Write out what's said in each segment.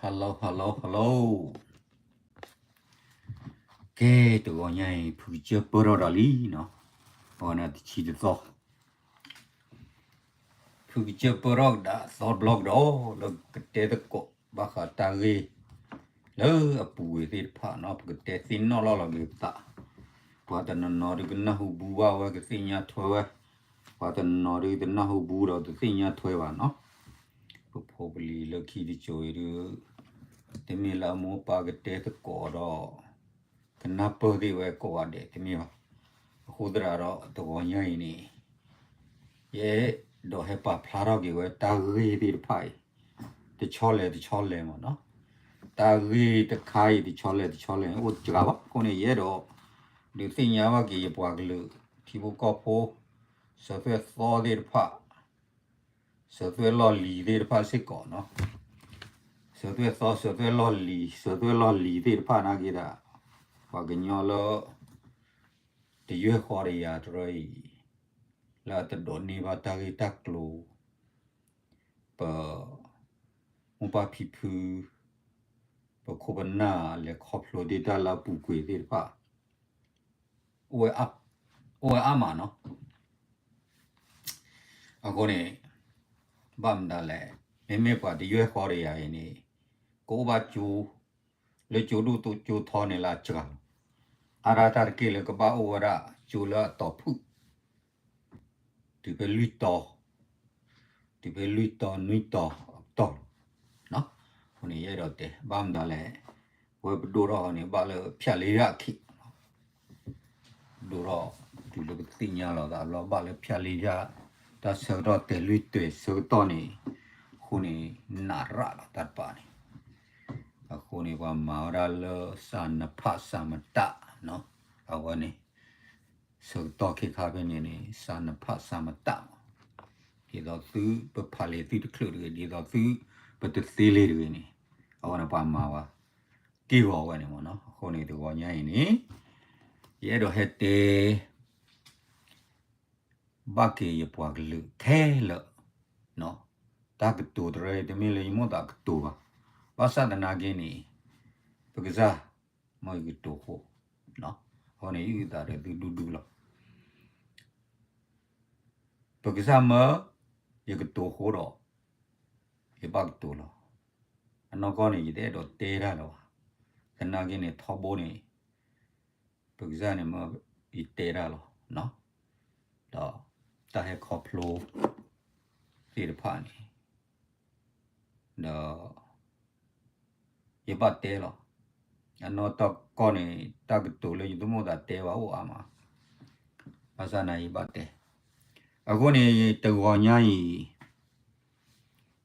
Hello, hello, hello. ကဲ, တဂီၤညါအံၤ ဖုကစၢၢ်ပၢၢ်ထီၣ်ဒီးလံနီၤ, အဝဲန့ၣ်တဆံတသီ, ဖုကစၢၢ်ပၢၢ်ထီၣ်ကဒါသီတဘျီကဒီး လၢကတဲသကိးဘၣ်ဃးတၢ်ဂ့ၢ် လၢအပူၤကွံာ်သ့ၣ်တဖၣ်နီၤ, ပကတဲသ့ၣ်နီၣ်လီၤလီၤက့ၤပသး, ပှၤတနီၤနီၤဒုးကနၢ်ဟူဘူဘၣ်ဝဲကသ့ၣ်ညါထွဲဝဲ, ပှၤတနီၤနီၤဒုးတနၢ်ဟူဘူဒီးတသ့ၣ်ညါထွဲဘၣ်နီၤ, ပဖိပလံၤလၢခံတစိၤအံၤဒုး တမ့ၢ်လၢအမိၢ်ပၢ်ကတဲသကိးဒီး ကနၢ်ပၢၢ်သ့ၣ်ဝဲကိးဂၤဒဲးတမ့ၢ်ဘၣ်. အဃိသတးဒီးတဂီၤညါအံၤန့ၣ် ယအဲၣ်ဒိးဟဲပာ်ဖျါထီၣ်က့ၤဝဲတၢ်ဂ့ၢ်သ့ၣ်တဖၣ်အံၤ တဆီလဲၤတဆီလဲၤမ့ၢ်နီၤ, တၢ်ဂ့ၢ်တခါအံၤတဆီလဲၤတဆီလဲၤန့ၣ် အိၣ်တစှၤဘၣ်. အဃိန့ၣ် ယအဲၣ်ဒိး ဒုးသ့ၣ်ညါဘၣ်က့ၤယပှၤကလုာ် ထံဖိကီၢ်ဖိ စၢၤသွဲၣ်သီသ့ၣ်တဖၣ် စၢၤသွဲၣ်လီၢ်လံၤသ့ၣ်တဖၣ်စ့ၢ်ကီးနီၤ, စၢၤသွဲၣ်သီ စၢၤသွဲၣ်လီၢ်လံၤ စၢၤသွဲၣ်လီၢ်လံၤသ့ၣ်တဖၣ်နာ်က့ဒၣ် ပှၤကညီလၢ တယွဲၢ်ဃီတယၤတရၢအံၤ လၢအတဒိးန့ၢ်ဘၣ်တၢ်ဂ့ၢ်တၢ်ကျိၤ ပမိၢ်ပၢ်ဖံဖု ပခိၣ်ပနၢ်လဲၤခီဖျိဒၣ်တၢ်လၢအပူၤကွံာ်သ့ၣ်တဖၣ် အိၣ်ဝဲအါမးနီၤ. အဃိန့ၣ် ဘၣ်မတၤလဲၣ်, မ့မ့ၢ်ပှၤတယွဲၢ်ဃီတယၤအံၤန့ၣ် ကအိၣ်ဘၣ်ကၠိ လၢကၠိဒိၣ်ကၠိထီန့ၣ်လၢအစှၤလီၤ. အါဒၣ်တၢ်တက့ၢ်လၢကဘၣ်အိၣ်ဝဲဒၣ်ကၠိလၢအတီၤဖုၣ် တုၤဖဲလွံၢ်တီၤ, တုၤဖဲလွံၢ်တီၤနွံတီၤအပတီၢ်လီၤ. အဃိန့ၣ် ယအဲၣ်ဒိးတဲ ဘၣ်မတၤလဲၣ်, ဝဲပဒိၣ်ထီၣ်န့ၣ် ဘၣ်လၢဖၠၣ်လ့ယၣ်အခံး ဒိၣ်ထီၣ်တုၤလၢပသ့ၣ်ညါလီၤသးဘျီ ဘၣ်လၢဖၠၣ်လ့ယၣ် တၢ်ဆၢကတီၢ်တဲာ်လွံၢ်တဲာ်ဆၢကတီၢ်န့ၣ်, အဃိန့ၣ် နးရၣ်လီၤတၢ်တပၤန့ၣ်, အဃိန့ၣ် ပှၤမၤဝဲဒၣ်လၢ စးနဖးစးမတး အဝဲန့ၣ် ဆၢကတီၢ်ခဲခါဖဲန့ၣ်န့ၣ် စးနဖးစးမတးမး, ဒ်သိးသုပဖးလံာ်သုတချုးတဂ့ၤ, ဒ်သိးသုပတသ့လံာ်တဂ့ၤန့ၣ်, အဝဲန့ၣ်ပှၤမၤဝဲ က့ၢ်ဂီၤဝဲန့ၣ်မ့ၢ်နီၤ. အဃိန့ၣ်တဂီၤညါအံၤန့ၣ် ယအဲၣ်ဒိးဟဲတဲ ဘၣ်က့ၤယပှၤကလုာ်ခဲလၢာ်, တၢ်ကတိၤတရၢအံၤ တမ့ၢ်လၢယမိၣ်သးကတိၤဘၣ်. ဘၣ်ဆၣ်သနာ်က့န့ၣ် ပကစၢ်မၢယကတိၤဃိ, အဃိန့ၣ် ယအုၣ်သးဒီးသုဒူဒူလီၤ. ပကစၢ်မၢယကတိၤဃိဒီး ယဘၣ်ကတိၤလီၤ. အနီၢ်ကီၢ်န့ၣ် ယတအဲၣ်ဒိးတဲတၢ်လၢၤဘၣ်. သနာ်က့န့ၣ် ထီဘိန့ၣ် ပကစၢ်န့ၣ်မၢယတဲတၢ်လီၤ. ဒီးတၢ်ဟဲခီဖျိသ့ၣ်တဖၣ်န့ၣ် ဒီး ယဘၣ်တဲလီၤ. အနီၢ်ကီၢ်န့ၣ် တၢ်ကတိၤလၢယတမိၣ်သးတဲဘၣ်အိၣ်အါမး, ဘၣ်ဆၣ်န့ၣ်ယဘၣ်တဲ. အဃိန့ၣ် တဂီၤညါအံၤ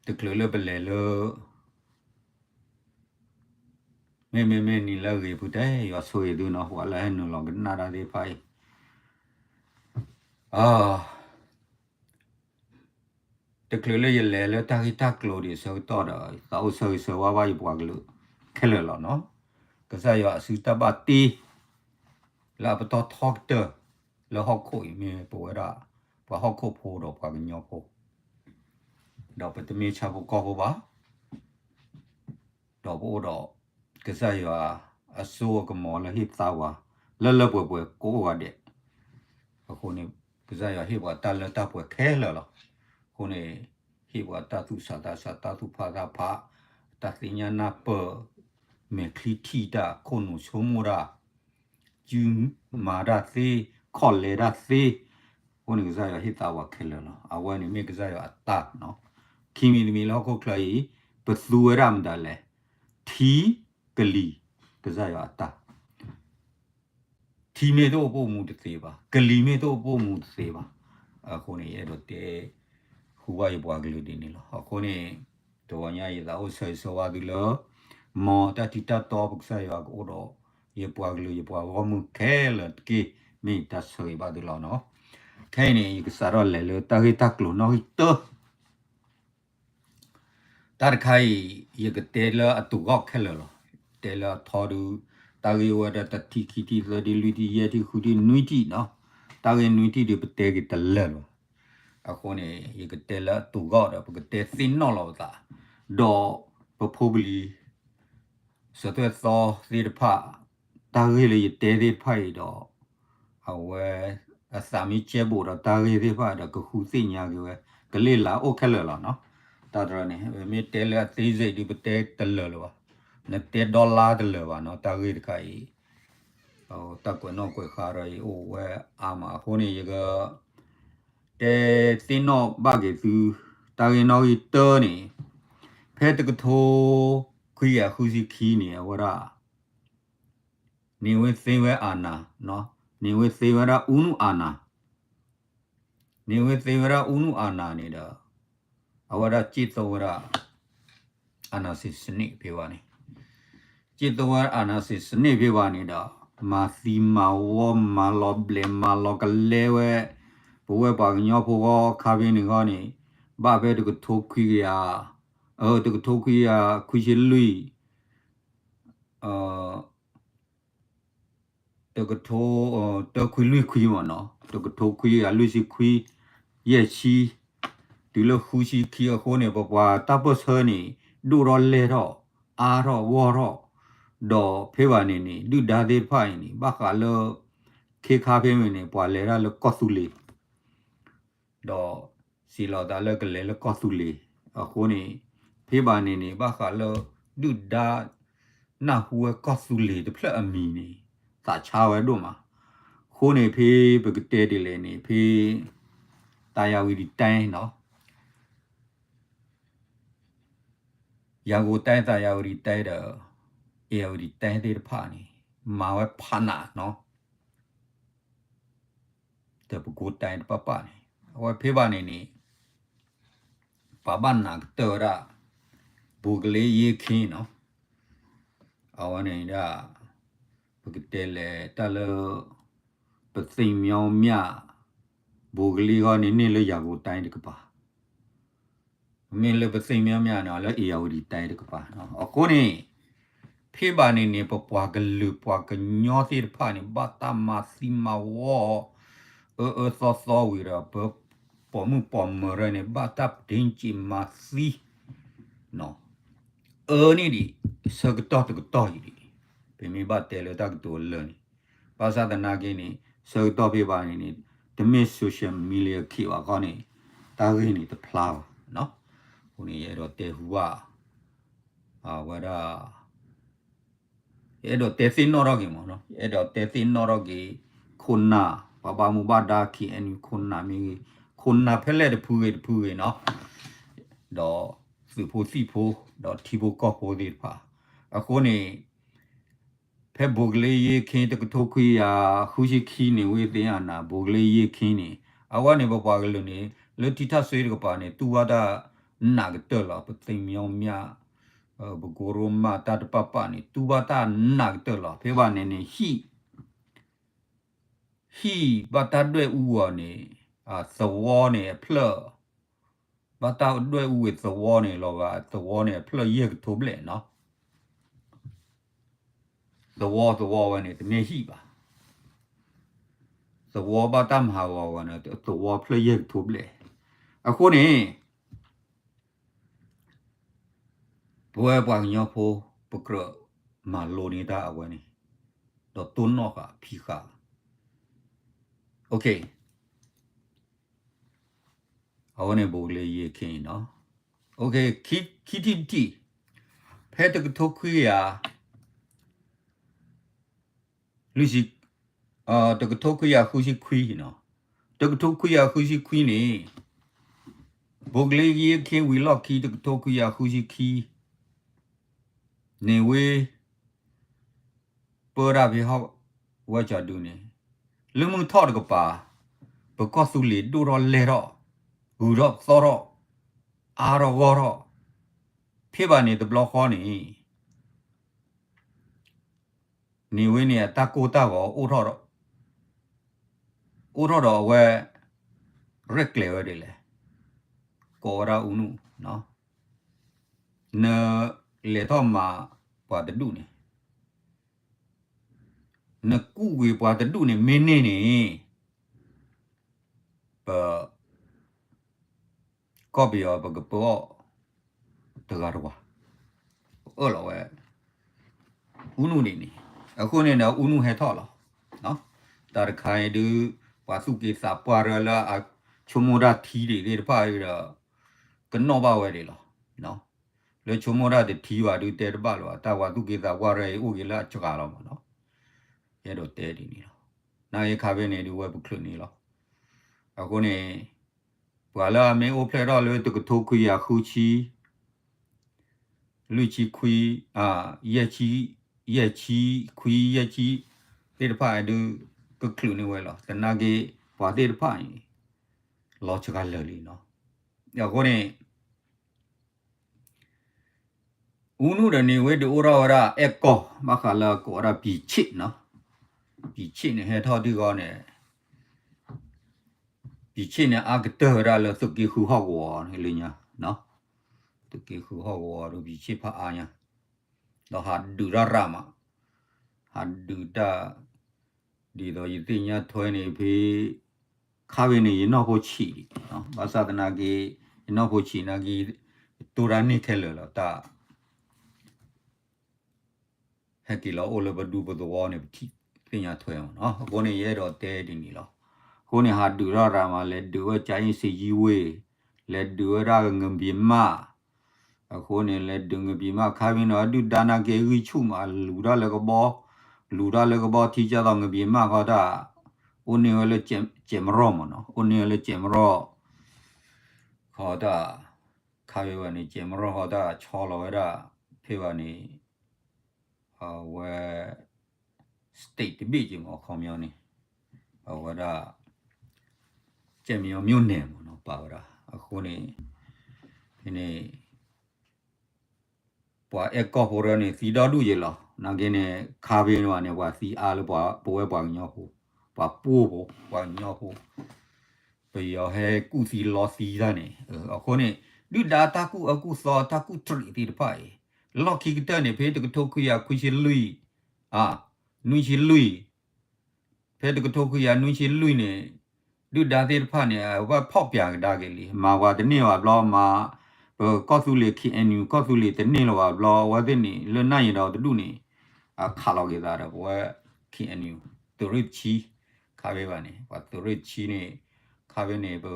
တချုးလၢပလဲၤလၢ မ့မ့မ့ၢ်နံၤလၢအဂ့ၤ ဖုတဲ ယွၤဆိၣ်ဂ့ၤသုနီၤ, ပှၤလၢဟဲနုာ်လီၤကနၣ်တၢ်သ့ၣ်တဖၣ်အံၤ တချုးလၢယလဲၤလၢတၢ်ဂ့ၢ်တၢ်ကျိၤဒံးအဆၢကတီၢ်ဒီး သးအိၣ်ဆၢဂ့ၤဆၢဝါဘၣ်ယပှၤကလုာ်ခဲလၢာ်လီၤနီၤ. ကစၢ်ယွၤအစုတၢ်ဘၣ်တ့ လၢအပတီၢ်ထီကတၢၢ် လၢဟီၣ်ခိၣ်အံၤမ့ၢ်ပဝဲဒၣ် ပှၤဟီၣ်ခိၣ်ဖိဒီးပှၤကညီဖိ, ဒီးပတမ့ၢ်ဆၣ်ဖိကီၢ်ဖိဘၣ် ဒီးပအိၣ်ဒီး ကစၢ်ယွၤအစိအကမီၤလၢဟ့ၣ်သါပှၤ လၢလၢပှဲၤပှဲၤကိးဂၤဒဲး. အဃိန့ၣ် ကစၢ်ယွၤဟ့ၣ်ပှၤတၢ်လၢတၢ်ပှဲၤခဲလၢာ်လီၤ. အဃိန့ၣ် ဟ့ၣ်ပှၤတၢ်သူၣ်ဆးသးဆး တၢ်သူၣ်ဖးသးဖး တၢ်သ့ၣ်ညါနၢ်ပၢၢ် မဲာ်ချံထံၣ်တၢ် ခိၣ်နူာ်ဆိကမိၣ်တၢ် စုမၤတၢ်သ့ ခီၣ်လဲၤတၢ်သ့, အဃိန့ၣ်ကစၢ်ယွၤဟ့ၣ်သါပှၤခဲလၢာ်လီၤ. အဝဲန့ၣ်မ့ၢ်ကစၢ်ယွၤအတၢ်နီၤ. ခံမံၤတမံၤလၢဟီၣ်ခိၣ်ချၢအံၤ ပသူဝဲဒၣ်မတၤလဲၣ်, ထံကလံၤ ကစၢ်ယွၤအတၢ် ထံမ့ၢ်တအိၣ်ပိာ်မူတသ့ဘၣ်, ကလံၤမ့ၢ်တအိၣ်ပိာ်မူတသ့ဘၣ်. အဃိန့ၣ် ယအဲၣ်ဒိးတဲ ဃုာ်ဘၣ်ယပှၤကလုာ်ဒ်န့ၣ်လီၤ. အဃိန့ၣ် တဂီၤညါအံၤ ယသးအိၣ်ဆၢဂ့ၤဆၢဝါသုလၢ မ်တၢ်ထံတၢ်တီပကစၢ်ယွၤကအိၣ်ဒီး ယပှၤကလုာ်ယပှၤဂီၢ်မုၢ်ခဲလၢာ်တက့ၢ်. မ့ၢ်ယတၢ်ဆၢဂ့ၤဘၣ်သုလီၤနီၤ. ခဲအံၤန့ၣ် ယကစးထီၣ်လဲၤလၢတၢ်ဂ့ၢ်တၢ်ကျိၤနီၣ်ဂံၢ်တၢ တၢ်တခါအံၤ ယကတဲလၢအတူာ်ဂီၢ်ခဲလၢာ်လီၤ. တဲလၢအထီဒုး တၢ်ဂ့ၢ်အိၣ်ဝဲဒၣ်တထံၣ်ခံထံၣ်သၢထံၣ်လွံၢ်ထံၣ်ယဲၢ်ထံၣ်ဃုထံၣ်နွံထံၣ်နီၤ. တၢ်ဂ့ၢ်နွံထံၣ်ဒုးပတဲက့ၤတလၢာ်လီၤ. အဃိန့ၣ် ယကတဲလၢအတူာ်ဂီၢ်ဒီး ပကတဲသ့ၣ်နီၣ်လီၤပသး ဒီးပဖိပလံၤ စီၤသွဲၣ်သီသ့ၣ်တဖၣ် တၢ်ဂ့ၢ်လၢယတဲသ့ၣ်တဖၣ်အံၤဒီး အဝဲ အသးမ့ၢ်ကဲဘိးဒီးတၢ်ဂ့ၢ်သ့ၣ်တဖၣ်ဒီး ကဃုသ့ၣ်ညါက့ၤဝဲ ကလ့ၢ်လၤအိၣ်ခဲလၢာ်လီၤနီၤ. တၢ်တရၢန့ၣ် မ့ၢ်တဲလၢအသေးစိတ်ဒုး ပတဲတလၢာ်လၢၤဘၣ်, နတဲဒီလါတလၢာ်ဘၣ်နီၤ တၢ်ဂ့ၢ်တခါအံၤ တၢ်ကွဲးနီၣ်ကွဲးဃါဒီးအံၤအိၣ်ဝဲအါမး အဃိန့ၣ် ယက တဲသ့ၣ်နီၣ်ဘၣ်က့ၤသု တၢ်ဂ့ၢ်နီၣ်ဂံၢ်တၢန့ၣ် ဖဲတကထိခွံကယၤဃုဆံခံန့ၣ် အဝဲဒၣ် နေဝင်း သိမ်းဝဲအာဏာ, နေဝင်း သိမ်းဝဲဒၣ် ဦးနုအာဏာ, နေဝင်း သိမ်းဝဲဒၣ် ဦးနုအာဏာန့ၣ်ဒီး အဝဲဒၣ်စံၣ်သိဝဲဒၣ် အာဏာရှင်စနစ် ဖဲဘၣ်န့ၣ် စံၣ်သိဝဲဒၣ် အာဏာရှင်စနစ် ဖဲဘၣ်န့ၣ်ဒီး မၤသံမၤဝီ မၤလီၤဘျဲး မၤလီၤကလဲဝဲ ပဝဲပှၤကညီဖိဂီၢ် ခါဖဲန့ၣ်ဂီၢ်န့ၣ် ဘၣ်ဖဲတကထိခွံကယၤ အၢ တကထိခွံကယၤခွံဆံလွံၢ် တကထိ တခွံလွံၢ်ခွံမ့ၢ်နီၤ တကထိခွံကယၤလွံၢ်ဆံခွံ ယဲၢ်ဆံ တုၤလၢဃုဆံခံအဃိန့ၣ် ပပှၤတၢ်ပၢၢ်ဆၢန့ၣ် ဒိၣ်ထီၣ်လဲၢ်ထီၣ် အါထီၣ်ဂီၢ်ထီၣ် ဒီးဖဲဘၣ်န့ၣ်န့ၣ် ဒုၣ်ဒါသ့ၣ်တဖၣ်အံၤန့ၣ် ဘၣ်ဃးလၢ ခ့ခါဖဲမ့ၢ်န့ၣ် ပှၤလဲၤတၢ်လၢကီၢ်သူလ့ၤ ဒီးစံးလီၤသးလၢကလဲၤလၢကီၢ်သူလ့ၤ အဃိန့ၣ် ဖဲဘၣ်န့ၣ်န့ၣ် ဘၣ်ဃးလၢ ဒုၣ်ဒါ နၢ်ဟူဝဲကီၢ်သူလ့ၤတဖျၢၣ်အမံၤန့ၣ် သးဆါဝဲဒိၣ်မး အဃိန့ၣ် ဖဲပကတဲဒ်လဲၣ်န့ၣ် ဖဲ သာယာဝတီတိုင်းနီၤ ရန်ကုန်တိုင်း သာယာဝတီတိုင်းဒီး ဧရာဝတီတိုင်းသ့ၣ်တဖၣ်န့ၣ် မၤဝဲဖးနးနီၤ ဒီးပဲခူးတိုင်းတဖၣ်န့ၣ် အဝဲဖဲဘၣ်န့ၣ်န့ၣ် ပှၤဘၣ်နာ်ကတၢၢ်ဝဲဒၣ် ဗိုလ်ချုပ်ကြီး ယိင်းခင်းနီၤ အဝဲန့ၣ်ဒၣ် ပကတဲလဲၣ်တၢ်လၢ ပသိမ်မြောင်းမြ ဗိုလ်ချုပ်ကြီး ဂီၢ်န့ၣ်န့ၣ်လၢ ရန်ကုန်တိုင်း တကပၤ မ့ၢ်လၢပသိမ်မြောင်းမြန့ၣ် လၢ ဧရာဝတီတိုင်း တကပၤ အဃိန့ၣ် ဖဲဘၣ်န့ၣ်န့ၣ် ပပှၤကလုာ်ပှၤကညီသ့ၣ်တဖၣ်န့ၣ် ဘၣ်တၢ်မၤသံမၤဝီ အၢအၢသီသီဝံၤဒီး ပပိာ်မုၣ်ပိာ်မၢၤရဲၣ်န့ၣ် ဘၣ်တၢ်ဒ့က့ၤမၤသံ အၢန့ၣ်ဒံး ဆၢကတီၢ်တကတီၢ်အံၤဒံး ပမ့ၢ်ဘၣ်တဲလၢတၢ်ကတိၤလၢာ်န့ၣ် ဘၣ်ဆၣ်သနာ်က့န့ၣ် ဆၢကတီၢ်ဖဲဘၣ်န့ၣ်န့ၣ် တမ့ၢ် social media ခံဘၣ်ခီန့ၣ် တၢ်ဂ့ၢ်န့ၣ်တဖျါဘၣ် အဃိန့ၣ် ယအဲၣ်ဒိးတဲဟူဘၣ် အဝဲဒၣ် ယအဲၣ်ဒိးတဲသ့ၣ်နီၣ်ထီၣ်က့ၤမ့ၢ်နီၤ ယအဲၣ်ဒိးတဲသ့ၣ်နီၣ်ထီၣ်က့ၤ ခိၣ်နၢ် ပှၤဘၣ်မူဘၣ်ဒါ ခ့ၣ်အဲၣ်ယူၣ် ခိၣ်နၢ်မ့ၢ်ဂ့ၤ ခိၣ်နၢ်ဖဲလဲၣ်တဖုဂ့ၤတဖုဂ့ၤနီၤ ဒီးသုးဖိသံၣ်ဖိ ဒီးထံဖိကီၢ်ဖိသ့ၣ်တဖၣ် အဃိန့ၣ် ဖဲ ဗိုလ်ချုပ်ကြီး ယိင်းခင်း တကထိခွံကယၤဃုဆံခံန့ၣ် ဝံသ့ၣ်အနၢ် ဗိုလ်ချုပ်ကြီး ယိင်းခင်း န့ၣ် အဝဲန့ၣ်ပပှၤကလုာ်န့ၣ် လၢထံထၣ်စွ့တကပၤန့ၣ် တူၢ်ဘၣ်တၢ်နာ်ကတၢၢ်လီၤ ပသိမ်မြောင်းမြ ပဲခူးရိုးမ တၢ်တပာ်ပာ်န့ၣ် တူၢ်ဘၣ်တၢ်နာ်ကတၢၢ်လီၤ ဖဲဘၣ်န့ၣ်န့ၣ် ဟံၣ် ဟံၣ်ဘၣ်တၢ်ဒွဲၣ်အူအီၤန့ၣ် သဝီန့ၣ်အဖျၢၣ် ဘၣ်တၢ်ဒွဲၣ်အူဝံၤသဝီန့ၣ်လီၤဂာ် သဝီန့ၣ်အဖျၢၣ်ယဲၢ်ကထိဘျဲၣ်နီၤ သဝီသဝီဝဲန့ၣ် တမ့ၢ်ဟံၣ်ဘၣ် သဝီဘၣ်တၢ်မၤဟးဂီၤဝဲန့ၣ် သဝီဖျၢၣ်ယဲၢ်ကထိဘျဲၣ် အဃိန့ၣ် ပဝဲပှၤကညီဖိ ပကြၢးမၤလိန့ၢ်တၢ်အဝဲန့ၣ် ဒီးတိၢ်နီၣ်ဃာ်ဖံးဃာ် အဝဲန့ၣ် ဗိုလ်ချုပ်ကြီး ယိင်းခင်း နီၤ ခံထံၣ်တထံၣ် ဖဲတကထိခွံကယၤ လွံၢ်ဆံ တကထိခွံကယၤဃုဆံခွံနီၤ တကထိခွံကယၤဃုဆံခွံန့ၣ် ဗိုလ်ချုပ်ကြီး ယိင်းခင်း ဝံၤလီၢ်ခံ တကထိခွံကယၤဃုဆံခံ န့ၣ်ဝဲ ပၢတၢ်ဖဲဟီၣ်ဝဲကၠီၤဒုန့ၣ် လၢမုၢ်ထီၣ်တကပၤ ပကီၢ်သူလ့ၤဒိၣ်ထီၣ်လဲၢ်ထီၣ် ဂုၤထီၣ်သီထီၣ် အါထီၣ်ဂီၢ်ထီၣ် ဖဲဘၣ်န့ၣ်တဘျီဃီန့ၣ် န့ၣ်ဝဲန့ၣ် အတၢ်ကိၢ်တၢ်ဂီၤအိၣ်ထီၣ်ဒီး အိၣ်ထီၣ်ဒီးအဝဲ ရဲၣ်ကျဲၤဝဲဒ်လဲၣ် ကိးဝဲဒၣ်အူနု နလဲၤထီၣ်မၤပှၤတဒူၣ်န့ၣ် နကူၣ်ကွံာ်ပှၤတဒူၣ်န့ၣ် မ့ၢ်န့ၢ်န့ၣ် ပ ကီၢ်ပယီၤပကပၢအီၣ်တဂၤတဝၤ အၢၣ်လီၤဝဲ အူနုၣ်ဒ်န့ၣ်, အဃိန့ၣ်ဒီး အူနုၣ်ဟဲထီၣ်လီၤ. တၢ်တခါအံၤဒုး ပှၤသူၣ်က့သးပှၢ်ရၢလၢအဆိကမိၣ်တၢ်ထံဒံးသ့ၣ်တဖၣ်ဒီး ကနီၣ်ဘၣ်ဝဲဒၣ်လီၤ. လၢဆိကမိၣ်တၢ်တထံဘၣ်ဒုးတဲတဘၣ်လၢၤဘၣ်, တၢ်ပှၤသူၣ်က့သးပှၢ်ရၢအံၤအိၣ်က့ၤလၢအစှၤလီၤမးနီၤ. ယအဲၣ်ဒိးတဲဒ်န့ၣ်လီၤ. နာ်က့ခါဖဲန့ၣ်ဒုးဝဲပချုးန့ၣ်လီၤ. အဃိန့ၣ် ပှၤလၢအမ့ၢ်အိၣ်ဖျဲၣ်ထီၣ်လၢတကထိခွံကယၤဃုဆံ လွံၢ်ဆံခွံ, ယဲၢ်ဆံ, ယဲၢ်ဆံခွံ ယဲၢ်ဆံသ့ၣ်တဖၣ်ဒုး ကချုးန့ၢ်ဝဲလီၤ. သနာ်က့ ပှၤသ့ၣ်တဖၣ်န့ၣ် လီၤစှၤလၢာ်လံနီၤ. အဃိန့ၣ် အူနုၣ်ဒီးန့ၣ်ဝဲဒုးအိၣ်ထီၣ်ဝဲဒၣ်အဲၣ်ကီၢ် ဘၣ်ဃးလၢကိးဝဲဒၣ်ပံၤဆ့ၣ်နီၤ. ပံၤဆ့ၣ်န့ၣ်ဟဲထီၣ်ဒုးဂီၢ်န့ၣ် ပံၤဆ့ၣ်န့ၣ်အါကတၢၢ်ဝဲဒၣ်လၢသုးက့ဃုဟီၣ်ကဝီၤန့ၣ်လၢညါ, သုးက့ဃုဟီၣ်ကဝီၤဒီးပံၤဆ့ၣ်ဖးအါညါ, ဒီးဟးဒုးတၢ်ရၤမး, ဟးဒုးတၢ်, ဒ်သိးယသ့ၣ်ညါထွဲန့ၣ်ဖဲ ခါဝဲန့ၣ် ယနီၢ်ဖိဆံးဒံး, ဘၣ်ဆၣ်သနာ်က့ ယနီၢ်ဖိဆံးနာ်က့ ယတိၢ်တၢ်န့ၢ်ခဲလၢာ်လီၤတၢ် ဟဲက့ၤလီၤအိၣ်လၢပဒူပသဝီန့ၣ် ပထံၣ်သ့ၣ်ညါထွဲမးနီၤ. အဃိန့ၣ် ယအဲၣ်ဒိးတဲဒ်န့ၣ်လီၤ. အဃိန့ၣ် ဟးဒုးထီၣ်ရၤမး လဲၤဒုးဝဲကၠၤအ့ၣ်စ့ယံဝ့ၢ်, လဲၤဒုးဝဲဒၣ်ငဘံးမး, အဃိန့ၣ် လဲၤဒုးငဘံးမး ခါမ့ၢ်နီၤ ဒုၣ်ဒါနာ်က့ဂံၢ်ဆူၣ်မး လူၤတၢ်လၢကဘီ, လူၤတၢ်လၢကဘီထံကၢ်သိးငဘံးမးဃီတၢ်, အိၣ်န့ၢ်ဝဲလၢကဲးမရီၢ်မးနီၤ အိၣ်န့ၢ်ဝဲလၢကဲးမရီၢ် ဃီတၢ် ခါဖဲဘၣ်န့ၣ် ကဲးမရီၢ်ဃီတၢ်ဆီလီၤဝဲဒၣ် ဖဲဘၣ်န့ၣ် အဝဲ state တဘ့ၣ်က့ၤမး အခီပညီန့ၣ် အဝဲဒၣ် ကဲးမယီၤ မြို့နယ် မးနီၤ ပာ်ဝဲဒၣ် အဃိန့ၣ် ဖဲန့ၣ် ပှၤအဲၣ်ကီၢ်ဖိရၢန့ၣ် သံဒီဒူၣ်ယဲလီၤ. နာ်က့န့ၣ် ခါဖဲန့ၣ်ဘၣ်န့ၣ် ပှၤသံအါလၢပဝဲပှၤကညီဖိ, ပှၤပှိၢ်ဖိ ပှၤကညီဖိ, ပယီၤဟဲကူၣ်သံလီသံတၢ်န့ၣ်, အဃိန့ၣ် ဒုၣ်ဒါတၢ်ကူၣ်အၢကူၣ်သီ တၢ်ကူၣ်တရံးသ့ၣ်တဖၣ်အံၤ လီၢ်ခံကတၢၢ်န့ၣ် ဖဲတကထိခွံကယၤခွံဆံလွံၢ်, နွံဆံလွံၢ် ဖဲတကထိခွံကယၤနွံဆံလွံၢ်န့ၣ် ဒုၣ်ဒါသ့ၣ်တဖၣ်န့ၣ် အဝဲဖီၣ်ပြာ်ကဒါက့ၤလံ, မၤပှၤတန့ၢ်ဘၣ်ဘျီ မၤ ပကီၢ်သူလ့ၤ ခ့ၣ်အဲၣ်ယူၣ် ကီၢ်သူလ့ၤတန့ၢ်လၢၤဘၣ်ဘျီ အဝဲသ့ၣ်န့ၣ် လၢနၢ်ယံၤဒီးတဒူၣ်န့ၣ် အခးလီၤက့ၤသးဒီးပဝဲ ခ့ၣ်အဲၣ်ယူၣ် သုးရ့ၣ်တဆံ ခါဖဲဘၣ်န့ၣ် ပှၤသုးရ့ၣ်တဆံန့ၣ် ခါဖဲန့ၣ် ပ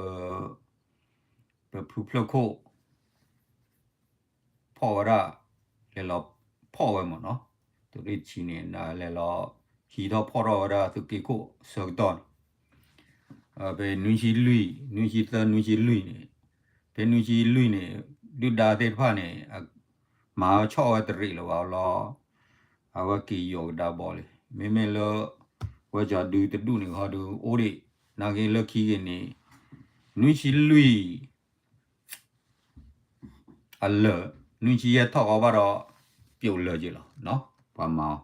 ပဖုဖျၢၣ်ခိၣ် ဖီၣ်ဝဲဒၣ် လဲၤလီၤဖီၣ်ဝဲမးနီၤ, သုးရ့ၣ်တဆံန့ၣ် လဲၤလီၤ ဟံးထီၣ်ဖီၣ်ထီၣ်ဝဲဒၣ်သုးက့ခိၣ်ဆၢကတီၢ်န့ၣ်, ဖဲနွံဆံလွံၢ် နွံဆံသၢ နွံဆံလွံၢ်န့ၣ်, ဖဲနွံဆံလွံၢ်န့ၣ် ဒုၣ်ဒါသ့ၣ်တဖၣ်န့ၣ် မၤဆီၣ်ဝဲတရံးလၢၤဘၣ်လီၤ, အဝဲက့ၤယီၤကဒါဘီလံ, မ့မ့ၢ်လၢ ဝဲကၠီၤဒုတဒူၣ်န့ၣ်ခီဒုး အိၣ်ဒံး နာ်က့လၢခံက့ၤန့ၣ် နွံဆံလွံၢ် အလၢာ် နွံဆံယဲၢ်ထီၣ်ဃီဘၣ်ဒီး ပျိာ်လၢာ်က့ၤလီၤ, ပှၤမၤ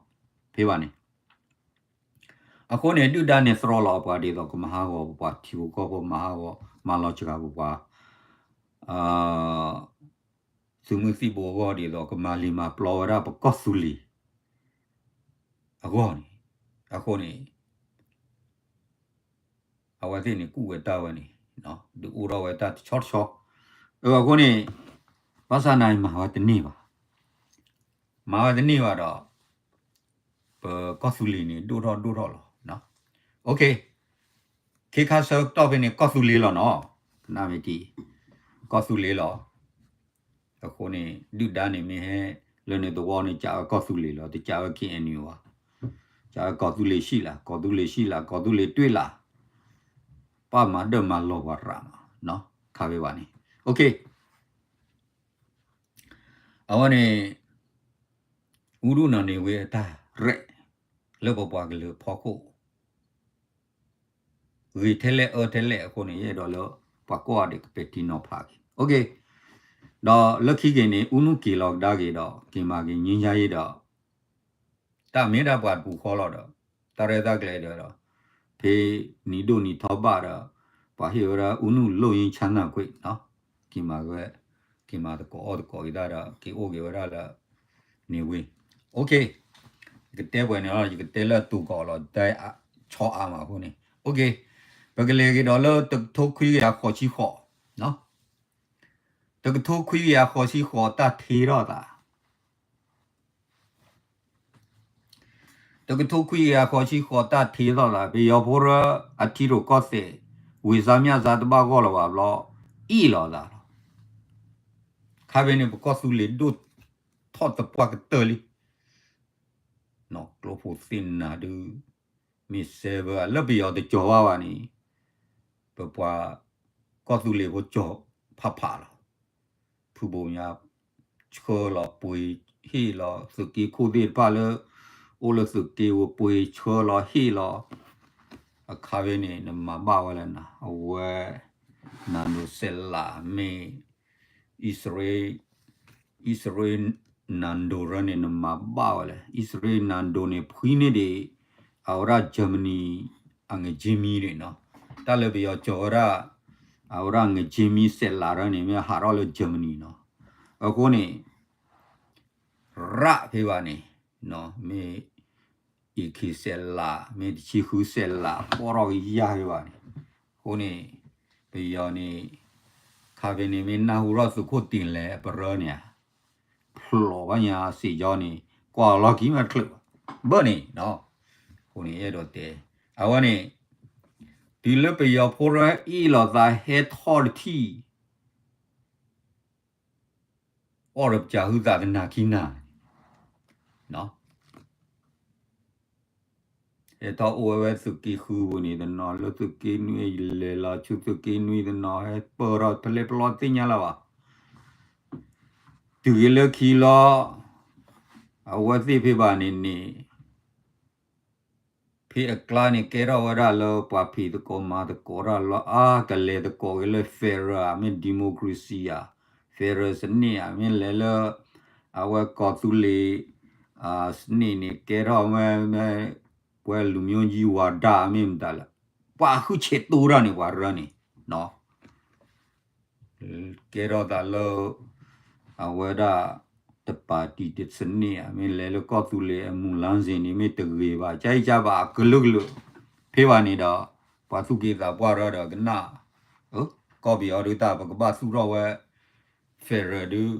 အီၤ ဖဲဘၣ်န့ၣ်, အဃိန့ၣ် ဒုၣ်ဒါန့ၣ် သရီလီၤပှၤဒ်သိးကမၤဟးဂီၤပပှၤထံဖိကီၢ်ဖိ မၤဟးဂီၤ မၤလီၤစှၤပပှၤ သုးမုၢ်သံၣ်ဘိအဂီၢ်ဒ်သိး ကမၤလံၤမၤပျီဝဲဒၣ်ပကီၢ်သူလ့ၤ အဂီၢ်န့ၣ်, အဃိန့ၣ် အဝဲသ့ၣ်န့ၣ် ကူၣ်ဝဲတၢ်ဝဲန့ၣ် ဒုးအိၣ်ထီၣ်ဝဲတၢ်တဆီတဆီ, အဃိန့ၣ် ဘၣ်ဆၣ်နာ်က့မၤဝဲတန့ၢ်ဘၣ်, မၤဝဲတန့ၢ်ဘၣ်ဒီး ပကီၢ်သူလ့ၤန့ၣ် ဒိၣ်ထီၣ်ဒိၣ်ထီၣ်လီၤ, ခ့ခါဆၢကတီၢ်ဖဲန့ၣ် ကီၢ်သူလ့ၤလီၤနီၤ, နမ့ၢ်ထံၣ် ကီၢ်သူလ့ၤလီၤ, အဃိန့ၣ် ဒုၣ်ဒါန့ၣ်မ့ၢ်ဟဲ လၢန့ၣ်သဝီန့ၣ် ကးဝဲကီၢ်သူလ့ၤလီၤ, တကးဝဲ ခ့ၣ်အဲၣ်ယူၣ် ဘၣ်, ကးဝဲကီၢ်သူလ့ၤဆံးလၢ် ကီၢ်သူလ့ၤဆံးလၢ် ကီၢ်သူလ့ၤတွ့လၢ်, ပာ်မၤဒၢၣ်မၤလီၤပှၤရၤမး, ခါဖဲဘၣ်န့ၣ်, အဝဲန့ၣ် အူဒူၣ်နီၢ်န့ၣ်ဝဲအတၢ်ရဲၣ် လၢပပှၤကလုာ်ဖီခိၣ် ဂ့ၤထဲလဲၣ်အၢထဲလဲၣ်အဃိန့ၣ် ယအဲၣ်ဒိးလၢ ပှၤကိးဂၤဒဲးကပဲာ်ထံနီၤဖးက့ၤ, ဒီးလၢခံက့ၤန့ၣ် အူနုၣ်က့ၤလီၤကဒါက့ၤဒီး က့ၤမၤက့ၤ ငြိမ်းချမ်းရေး ဒီး တၢ်မ့ၢ်ဒၣ်ပှၤတပူၤဃီလီၤဒီး တၢ်ရဲၣ်တၢ်ကျဲၤဒီး ဖဲနံၤဒိၣ်နံၤထီဘၣ်ဒီး ပှၤဟ့ၣ်ဝဲဒၣ် အူနုၣ်လိၣ်ယံဆၣ်နၢ်ကွ့ၣ်နီၤ, က့ၤမၤဝဲ က့ၤမၤသကိးအီၣ်သကိးက့ၤတၢ်ဒီး က့ၤအိၣ်က့ၤဝဲဒၣ်လၢ န့ၣ်ဝ့ၢ်, ယကတဲပှဲၤန့ၣ်လီၤ, ယကတဲလၢအတူၢ်ကီးလီၤ, တဲဆီအါမးအဃိန့ၣ်, ပကလဲၤက့ၤဒီးလၢတကထိခွံကယၤဃိးဆံဃိး, တကထိခွံကယၤဃိးဆံဃိး တၢ်ထံၣ်ထီၣ်သး တၢ် တကထိခွံကယၤဃိးဆံဃိး တၢ်ထံးထီၣ်သး ပယီၤဖိရၢအထံရူၢ်ကီၢ်သဲး ဝ့ၢ်စါမျၢ်စါတဘၣ်ဂီၢ်လၢၤဘၣ်ဘျီ အ့ၣ်လိာ်သးလီၤ. ခါဖဲန့ၣ် ပကီၢ်သူလ့ၤဒိၣ်ထီၣ်သပှၢ်ကတၢၢ်လံ. ကျိဖိသ့ၣ်နၤဒုး မ့ၢ်စဲဘၢလၢပယီၤတကၠီၤဘၣ်ဘၣ်န့ၣ် ပပှၤကီၢ်သူလ့ၤဖိကၠီၤဖးဖးလီၤ. ဖုဘိၣ်မၠါ ဆှၢလီၤပှ့ၤဟ့ၣ်လီၤ သုးက့ခိၣ်သ့ၣ်တဖၣ်လၢ အိၣ်လၢသုးက့ဝဲပှ့ၤဆှၢလီၤဟ့ၣ်လီၤ. အခါဖဲန့ၣ် နမၤဘၣ်ဝဲလဲၣ်နၤ အဝဲ နၤဒိးစဲးလးမ့ၢ် အံၣ်စရ့ အံၣ်စရ့ နၤဒိးရၢန့ၣ် နမၤဘၣ်ဝဲလဲၣ်. အံၣ်စရ့ နၤဒိးန့ၣ် ဖှံန့ၢ်ဒံး အဝဲဒၣ် Germany အငက့မံန့ၣ်နီၤ. တၢ်လၢပယီၤကၠီၤဝဲဒၣ် အဝဲဒၣ်ငက့မံစဲးလးရၢန့ၣ် မ့ၢ်ဟးထီၣ်လၢ Germany နီၤ. အဃိန့ၣ် ရၣ်ဖဲဘၣ်န့ၣ် မ့ၢ် အံၤခံစဲးလး မ့ၢ်တဆံဃုစဲးလး ပီၢ်ထီၣ်ကယၢ်ဖဲဘၣ်န့ၣ်. အဃိန့ၣ် ပယီၤန့ၣ် ခါဖဲန့ၣ် မ့ၢ်နၢ်ဟူထီၣ်သုးခိၣ်တ့ၢ်လဲၣ်ပရၢန့ၣ်ဧါ ဖျိးဘၣ်ညါစ့ၢ်ကီးန့ၣ် ကွၢ်လီၤကံမးတချုးဘၣ် ဘၣ်န့ၣ်နီၤ. အဃိန့ၣ် အဲၣ်ဒိးတဲ အဝဲန့ၣ် တုၤလၢပယီၤဖိရၢအ့ၣ်လိာ်သးဟဲထီၣ်တထံၣ် အီၣ်ဒီးပစၢ်ဟုသးတနၤခံနၤန့ၣ် ဟဲထီၣ်အိၣ်ဝဲသုးက့ဃုပူၤန့ၣ်တနီၤ လၢသုးက့နွံလဲၤလီၤဆူသုးက့နွံတနီၤ ဟဲပၢၢ်ထီၣ်ဖဲလဲၣ်ပလီၢ်သ့ၣ်ညါလၢၤဘၣ်. တုၤဂ့ၤလၢခံလီၤ အဝဲသ့ၣ်ဖဲဘၣ်န့ၣ်န့ၣ် ဖဲအကျါန့ၣ် ကဲထီၣ်ဝဲဒၣ်လၢပှၤဖံးသကိးမၤသကိးတၢ်လီၤ အါကလဲၤသကိးက့ၤလၢ federal မ့ၢ် democracy ဧါ federal စနစ်ဧါ မ့ၢ်လဲၤလၢ အဝဲကီၢ်သူလ့ၤ စနစ်န့ၣ် ကဲထီၣ်ဝဲ ပှၤလူမျိုးကြီးဝါဒ မ့ၢ်မတၤလဲၣ် ပှၤဃုဆဲးတိၢ်တၢ်န့ၣ် ပှၤရၢန့ၣ် ကဲထီၣ်သးလၢ အဝဲဒၣ် တပၤတံၤတစနစ်ဧါ မ့ၢ်လဲၤလၢကီၢ်သူလ့ၤအမူၤလါစ့ၣ်န့ၣ် မ့ၢ်တဂ့ၤဘၣ် ကၢအံၤကၢဘၣ်အကလုာ်ကလုာ် ဖဲဘၣ်န့ၣ်ဒီး ပှၤသူၣ်က့သးပှၢ်ရၢဒီးကနၣ် ကီၢ်ပယီၤဒုးတၢ် ပကဘၣ်သူၣ်ထီၣ်ဝဲ federal ဒုး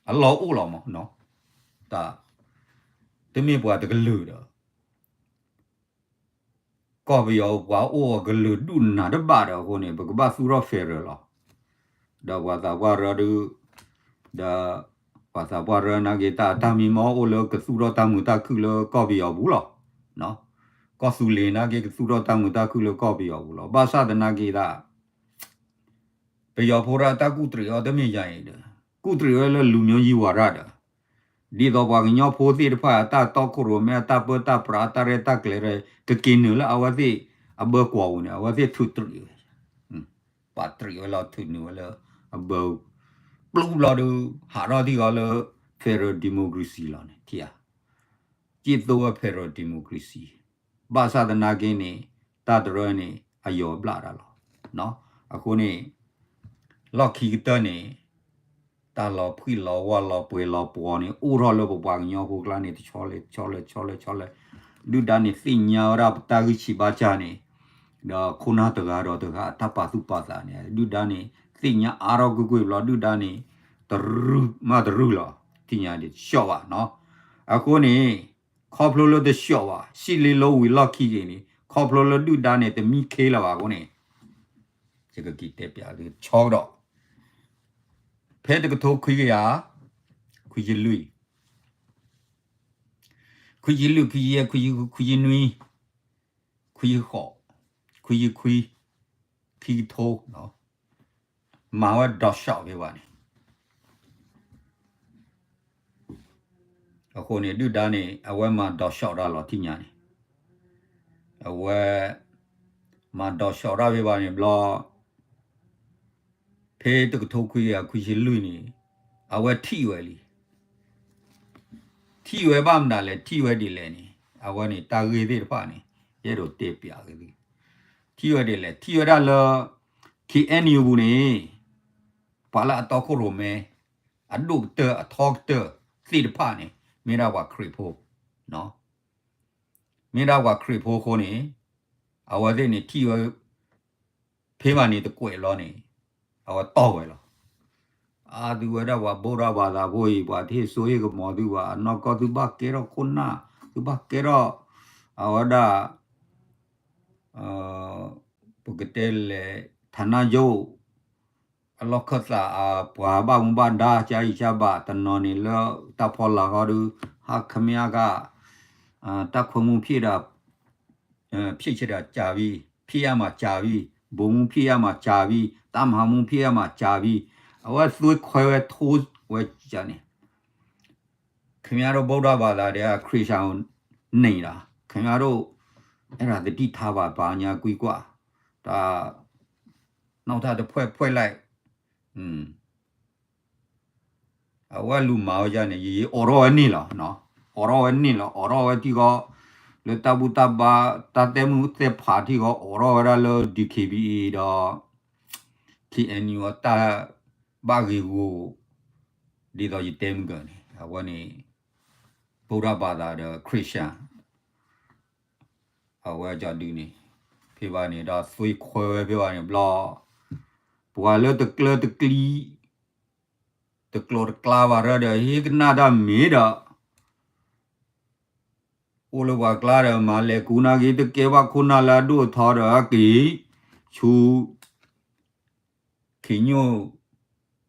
အလီၢ်အိၣ်လီၤမး တၢ် တမ့ၢ်ပှၤတကလုာ်ဒီး ကီၢ်ပယီၤပှၤအိၣ်အကလုာ်ဒူၣ်နၤတဘၣ်ဒီးအဃိန့ၣ် ပကဘၣ်သူၣ်ထီၣ် federal လီၤ. ဒီးပှၤသးပှၢ်ရၢဒုး ဒီးပှၤသးပှၢ်ရၢနာ်က့ၤတၢ် တၢ်မံမီၢ်အိၣ်လၢကသူၣ်ထီၣ်တၢ်မုာ်တၢ်ခုၣ်လၢကီၢ်ပယီၤပူၤလီၤ. ကီၢ်သူလ့ၤနာ်က့ၤကသူၣ်ထီၣ်တၢ်မုာ်တၢ်ခုၣ်လၢကီၢ်ပယီၤပူၤလီၤ. ဘၣ်ဆၣ်သနာ်က့ၤဒၣ် ပယီၤဖိဒၣ်တၢ်ကူၣ်တရံးအီၤတမ့ၢ်ယၤအံၤဒီး ကူၣ်တရံးဝဲလၢလူမျိုးကြီးဝါဒဒီး ဒ်သိးပှၤကညီဖိသ့ၣ်တဖၣ် အတၢ်တီခိၣ်ရိၣ်မဲအတၢ်ပၢတၢ်ပြးအတၢ်ရဲၣ်တၢ်ကျဲၤရဲၣ် ကက့ၤနုာ်လၢအဝဲသ့ၣ်အဘၢကွီၢ်ပူၤန့ၣ် အဝဲသ့ၣ်ထုးတရံးဝဲ ပာ်တရံးဝဲလီၤထုးနုာ်ဝဲလၢအဘၢ ပျူၢ်ဘျီဒုး ဟးထီၣ်ထံၣ်ဃီလၢ federal democracy လီၤန့ၣ် ထံၣ်ဧါ က့ၣ်သိဝဲ federal democracy ဘၣ်ဆၣ်သနာ်က့န့ၣ် တၢ်တရၢန့ၣ် အယီၤဘျၣ်တၢ်လီၤ. အဃိန့ၣ် လီၢ်ခံကတၢၢ်န့ၣ် တၢ်လီၤဖှံလီၤဝါလီၤပှဲၤလီၤပှီၤန့ၣ် အိၣ်ထီၣ်လၢပပှၤကညီဖိကျါန့ၣ် တဆီလဲၣ်ဆီလဲၣ်ဆီလဲၣ်ဆီလဲၣ် ဒုၣ်ဒါန့ၣ်သ့ၣ်ညါဝဲဒၣ်ပတၢ်ဂံၢ်ဆံးဘါစၢ်န့ၣ် ဒီးခိၣ်နၢ်တဂၤဒီးတဂၤ တၢ်ပာ်သူၣ်ပာ်သးန့ၣ် ဒုၣ်ဒါန့ၣ် သ့ၣ်ညါအါထီၣ်ကွ့ၢ်ကွ့ၢ်ဘျီ ဒုၣ်ဒါန့ၣ် တရုၢ်မးတရုၢ်လီၤ သ့ၣ်ညါဒ်တဆှီဘၣ်နီၤ. အဃိန့ၣ် ခီဖျိလၢတဆှီဘၣ် စံးလ့လိဝံၤလီၢ်ခံက့ၤန့ၣ် ခီဖျိလၢဒုၣ်ဒါန့ၣ် တမံခ့လၢၤဘၣ်အဃိန့ၣ် ယကက့ၤတဲပျးလၢဆီကဒီး ဖဲတကထိခွံကယၤ ခွံဆံလွံၢ် ခွံဆံလွံၢ် ခွံဆံယဲၢ် ခွံဆံဃု ခွံဆံနွံ ခွံဆံဃိး ခွံဆံခွံ ခံကထိ မၤဝဲဒီးရှီၣ်ဖဲဘၣ်န့ၣ် အဃိန့ၣ် ဒုၣ်ဒါန့ၣ် အဝဲမၤဒီးရှီၣ်တၢ်လီၤထံၣ်ညါန့ၣ် အဝဲ မၤဒီးရှီၣ်တၢ်ဖဲဘၣ်န့ၣ်ဘျီ ဖဲတကထိခွံကယၤခွံဆံလွံၢ်န့ၣ် အဝဲထံၣ်ဝဲလံ ထံၣ်ဝဲဘၣ်မနုၤလဲၣ် ထံၣ်ဝဲဒ်လဲၣ်န့ၣ် အဝဲန့ၣ်တၢ်ဂ့ၢ်သ့ၣ်တဖၣ်န့ၣ် ယအဲၣ်ဒိးတဲပျးက့ၤသု ထံၣ်ဝဲဒ်လဲၣ် ထံၣ်ဝဲဒၣ်လၢ ခ့ၣ်အဲၣ်ယူၣ်ပူၤန့ၣ် ပှၤလၢအတီခိၣ်ရိၣ်မဲ အဒိၣ်ကတၢၢ်အထီကတၢၢ်သ့ၣ်တဖၣ်န့ၣ် မ့ၢ်ဒၣ်ပှၤခရံာ်ဖိ မ့ၢ်ဒၣ်ပှၤခရံာ်ဖိအဃိန့ၣ် အဝဲသ့ၣ်န့ၣ်ထံၣ်ဝဲ ဖဲဘၣ်န့ၣ်တကွဲးလီၤန့ၣ် အဝဲတီၢ်ဝဲလီၤ. အါ သုဝဲဒၣ်ပှၤဗုဒ္ဓဘာသာဖိအံၤ ပှၤတဟ့ၣ်စိဟ့ၣ်ကမီၤသုဘၣ် အနီၢ်ကီၢ်သုဘၣ်ကဲထီၣ်ခိၣ်နၢ် သုဘၣ်ကဲထီၣ် အဝဲဒၣ် ပကတဲလဲၣ် ဌာနချုပ် အလီၢ်ခၢၣ်သး အပှၤဘၣ်မူဘၣ်ဒါ ကၢ်အံၤကၢ်ဘၣ် တနီၤန့ၣ်လၢတၢ်ဖီလာ်ဃီဒု ဟးခမ့ၢ်က တပ်ခွဲမှူးဖြစ်တာ ဖြစ်ချင်တာကြာပြီ, ဖြစ်ရမှာကြာပြီ, ဗိုလ်မှူးဖြစ်ရမှာကြာပြီ, တပ်မဟာမှူးဖြစ်ရမှာကြာပြီ, အဝဲသွေးခွဲဝဲထိုးဝဲန့ၣ် ခင်ဗျားတို့ဗုဒ္ဓဘာသာတွေက ခရစ်ယာန်ကို နေတာ ခင်ဗျားတို့ အဲ့ဒါသတိထားပါ ဘာညာကွီးကွာ ဒါ နောက်ထပ်တစ်ဖွဲ့ ဖွဲ့လိုက် အဝဲလူၤမၤဝဲဒ်န့ၣ် ယအိးထီၣ်ဝဲန့ၣ်လီၤ, အိးထီၣ်ဝဲန့ၣ်လီၤ အိးထီၣ်ဝဲထံဃီ လၢတၢ်ဘူၣ်တၢ်ဘါ တၢ်သဲမုၣ်သဲဖးထံဃီ အိးထီၣ်ဝဲဒၣ်လၢ D K B A ဒီး K N U အတၢ်ဘၣ်ဂ့ၢ်ဂီၢ် ဒ်သိးယတဲမုၢ်ကၢန့ၣ် အဝဲန့ၣ် ဗုဒ္ဓဘာသာဒီး ခရစ်ယာန် အဝဲကဒုန့ၣ် ဖဲဘၣ်န့ၣ်ဒီး သွေးခွဲဝဲဖဲဘၣ်န့ၣ်ဘျီ ပှၤလၢတကျၢတကျံ တကျိၤတကျါဘၣ်ရၢဒီး ဟ့ၣ်ကနၣ်တၢ်မ့ၢ်ဒီး အိၣ်လၢပှၤကျါဒီး မၤလဲၤကူနာ်က့ၤ တကဲဘၣ်ခိၣ်နၢ်လၢအဒိၣ်အထီဒီး အက့ၤ ဆူ ခင်ညွန့်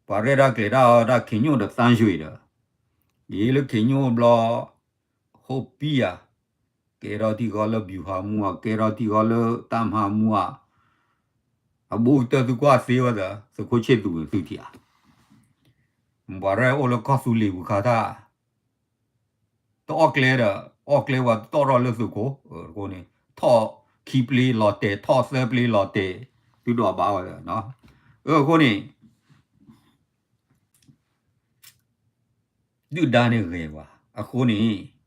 ပှၤရဲၣ်တၢ်ကျဲၤတၢ်အီတၢ် ခင်ညွန့်ဒီး သန်းရွှေ ဒီး ယလၢ ခင်ညွန့် ဘျီ ဟိပံယၤ ကဲထီၣ်ထံဃီလၢ ဗျူဟာမှူး ဧါ ကဲထီၣ်ထံဃီလၢ တပ်မဟာမှူး ဧါ အဘူးကတၢၢ်သုကွၢ်သ့ဝဲသၢ သုးခိၣ်ဆ့ၣ်သူးသုထံၣ်ဧါ ပှၤရဲၣ်အိၣ်လၢကီၢ်သူလ့ၤပူၤခါတၢ် တအီၣ်ကျဲဒီး အီၣ်ကျဲပှၤတတီၢ်ထီၣ်လၢသုးခိၣ် အဃိန့ၣ် ထီၣ်ခံပျ့လီၤတဲာ် ထီၣ်သၢပျ့လီၤတဲာ် သုဒိးဘၣ်ဝဲသၢ အဃိန့ၣ် ဒုၣ်ဒါန့ၣ်ဂဲၤဝဲ အဃိန့ၣ်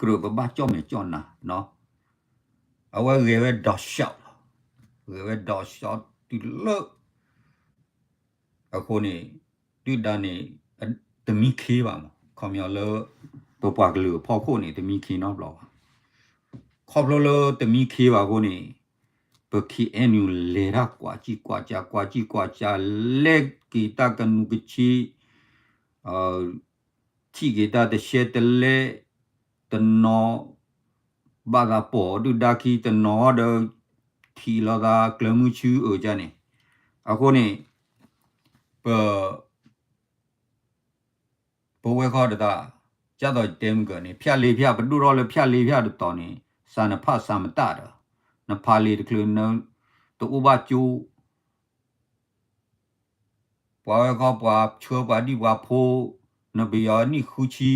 ကြၢးပဘၣ်ကၠီၣ်မဲာ်ကၠီၣ်နါ အဝဲဂဲၤဝဲဒီးရှော့လီၤ ဂဲၤဝဲဒီးရှော့တုၤလၢ အဃိန့ၣ် ဒုၣ်ဒါန့ၣ် တမံခ့ဘၣ်မး ခီပညီလၢ ပပှၤကလုာ်အဖီခိၣ်န့ၣ် တမံခ့နီတဘျီဘၣ် ခီဖျိလၢတမံခ့ဘၣ်အဃိန့ၣ် ပ K N U လဲၤတၢ်ကွၢ်ကံကွၢ်ကၢ ကွၢ်ကံကွၢ်ကၢ လဲၤက့ၤတၢ်ကနူးကဆ့ ထံၣ်က့ၤတၢ်တရှဲတလဲ တနီၤ ဘၣ်သးပိာ်ဒုၣ်ဒါခံ တနီၤဒီး ထံၣ်လိာ်သးကျၢၤမုဆူအၢၣ်ကန့ၣ် အဃိန့ၣ် ပ ပဝဲခီတသး ကၢ်သိးယတဲမုၢ်ကၢန့ၣ် ဖၠၣ်လ့ဖၠၣ် ပဒိၣ်ထီၣ်လၢဖၠၣ်လ့ဖၠၣ်တတီၤန့ၣ် စးနဖးစးမတၢ်ဒီး နဖးလ့တချုး တအိၣ်ဘၣ်ကၠိ ပှၤဝဲခီပှၤဆှၢပှၤဒံၣ်ပှၤဖိ နပယီၤနံၣ်ဃုဆံ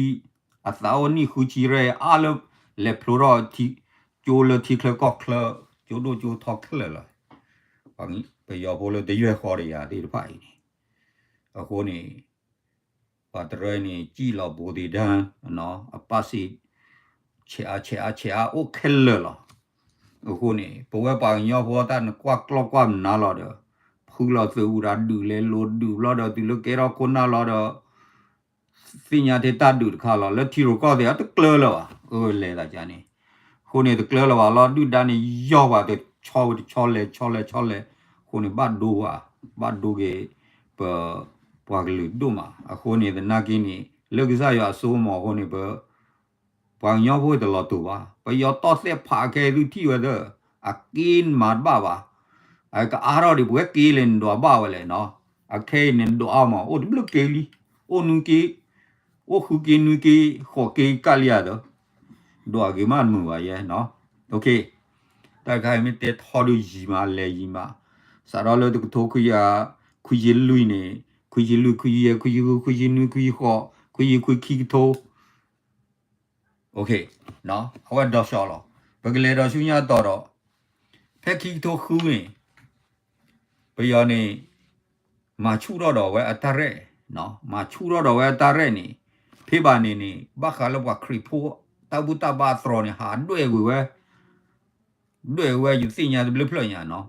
အသးအိၣ်နံၣ်ဃုဆံရဲၣ် အါလၢ လဲၤဖျိထီၣ် ကၠိလၢထံချၢကီၢ်ချၢ ကၠိဒိၣ်ကၠိထီခဲလၢာ်လီၤ ပယီၤဖိလၢတယွဲၢ်ဃီဒီးယၤသ့ၣ်တဖၣ်အံၤန့ၣ် အဃိန့ၣ် ပှၤတရၢန့ၣ် ကံၣ်လီၤဘူးသ့ၣ်ဒၢ အပၣ်စ့ၣ် ဆဲးအါဆဲးအါဆဲးအါအိၣ်ခဲလၢာ်လီၤ အဃိန့ၣ် ပဝဲပှၤကညီဖိတၢ်နကွၢ်ကျီၢ်ကွၢ်နါလီၤဒီး ဖုလီၤသုးအူဒၣ်ဒုးလဲၤလိၤဒုးဘျီဒီး တုၤလၢကဲထီၣ်ခိၣ်နၢ်လီၤဒီး သ့ၣ်ညါထဲတၢ်ဒုးတခါလီၤ လၢထံရူၢ်ကီၢ်သဲးအတကျၢလၢၤဘၣ် အလဲၤသးကန့ၣ် အဃိန့ၣ်တကျၢလၢၤဘၣ်လီၤ ဒုၣ်ဒါန့ၣ် ယီၢ်ဘၣ်တဆီဝဲတဆီလဲၤဆီလဲၤဆီလဲၤ အဃိန့ၣ် ဘၣ်ဒိဝဲ ဘၣ်ဒိက့ၤ ပ ပှၤကလုာ်ဒိၣ်မး အဃိန့ၣ် သနာ်က့န့ၣ် လၢကစၢ်ယွၤအစိကမီၤအဃိန့ၣ် ပ ပှၤကညီဖိတလီၤတူာ်ဘၣ် ပယီၤတီၢ်သဲးဖးခဲအံၤသုထံၣ်ဝဲသၢ အက့မၤတဘၣ်ဘၣ် အကအါထီၣ်ဒံး ပဝဲက့လဲၣ်နဒွးဘၣ်ဝဲလဲၣ်နီၤ အခဲအံၤန့ၣ်ဒွးအါမး အိၣ်တဘျုးက့လံ အိၣ်နွံက့ အိၣ်ဃုက့နွံက့ ဃိးက့ကၢ်လံဧါသၢ ဒွးဂ့ၤမးတမုာ်ဘၣ်ယဲ တၢ်တခါအံၤမ့ၢ်တဲထီဒုးယံာ်မး လဲၤယံာ်မး စးထီၣ်လၢတကထိခွံကယၤ ခွံဆံလွံၢ်န့ၣ် ခွံဆံလွံၢ် ခွံဆံယဲၢ် ခွံဆံဃု ခွံဆံနွံ ခွံဆံဃိး ခွံဆံခွံ ခံကထိ အဝဲဒီးရှီလီၤ ပကလဲၤဒီးဆူညါတီၤဒီး ဖဲခံကထိဃုန့ၣ် ပယီၤန့ၣ် မၤဆူၣ်ထီၣ်ဒီးဝဲအတၢ်ရဲၣ် မၤဆူၣ်ထီၣ်ဒီးဝဲအတၢ်ရဲၣ်န့ၣ် ဖဲဘၣ်န့ၣ်န့ၣ် ဘၣ်ဃးလၢပှၤခရံာ်ဖိ တၢ်ဘူၣ်တၢ်ဘါအသရိာ်န့ၣ် ဟးဒွဲၣ်ကွံာ်ဝဲ ဒွဲၣ်ဝဲယသ့ၣ်ညါတဘျုးဖျၢၣ်ညါနီၤ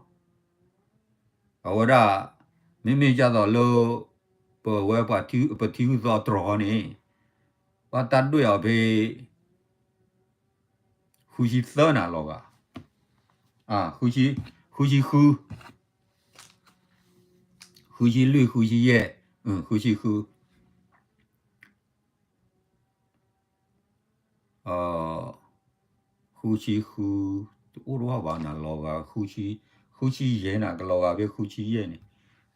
အဝဲဒၣ် မ့မ့ၢ်ဒ်သိးလၢ ပဝဲပှၤထံဂုၢ်သီတြီၤန့ၣ် ဘၣ်တၢ်ဒွဲၣ်အီၤဖဲ ဃုဆံသၢနၤလီၤဂာ် ဃုဆံဃု ဃုဆံလွံၢ် ဃုဆံယဲၢ် ဃုဆံဃု ဃုဆံဃု, တအိၣ်တဝၢဘၣ်နၤလီၤဂာ်, ဃုဆံယဲၢ်နၤ ကလီၤဂာ်ဖဲဃုဆံယဲၢ်န့ၣ်,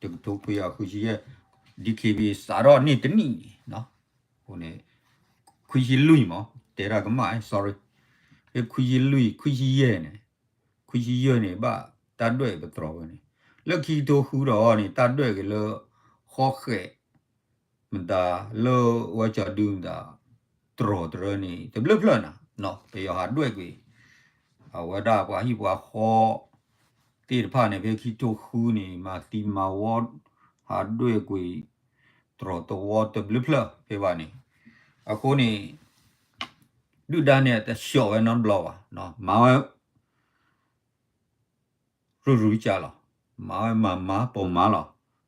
တကထိခွံကယၤဃုဆံယဲၢ်, DKBA စးထီၣ်န့ၢ်တနံၣ်န့ၣ်, အဃိန့ၣ် ခွံဆံလွံၢ်မး တဲတၢ်ကမၣ် sorry, ဖဲခွံဆံလွံၢ် ခွံဆံယဲၢ်န့ၣ်, ခွံဆံယဲၢ်န့ၣ် ဘၣ်တၢ်ဒွဲၣ်ပတြီၤဝဲန့ၣ်, လၢခံကထိဃုဒီးန့ၣ် တၢ်ဒွဲၣ်က့ၤလၢ ဃီဃဲး မတၤလၢဝဲကၠီၤဒုမတၤ တြီၤတရၢန့ၣ် တဘျုးဖျၢၣ်နၤ, ပယီၤဟးဒွဲၣ်ကွံာ် အဝဲဒၣ်ပှၤဟံၣ်ပှၤဃီသ့ၣ်တဖၣ်န့ၣ် ဖဲခံကထိဃုန့ၣ် မၤသံမၤဝီ ဟးဒွဲၣ်ကွံာ် တြီၤတဝီတဘျုးဖျၢၣ်ဖဲဘၣ်န့ၣ်, အဃိန့ၣ် ဒုၣ်ဒါန့ၣ်တဆှီၣ်ဝဲနီတဘျီဘၣ်, မၤဝဲ ရူၤရူၤကၢ်လီၤ, မၤဝဲမၤမၤပိာ်မၤလီၤ,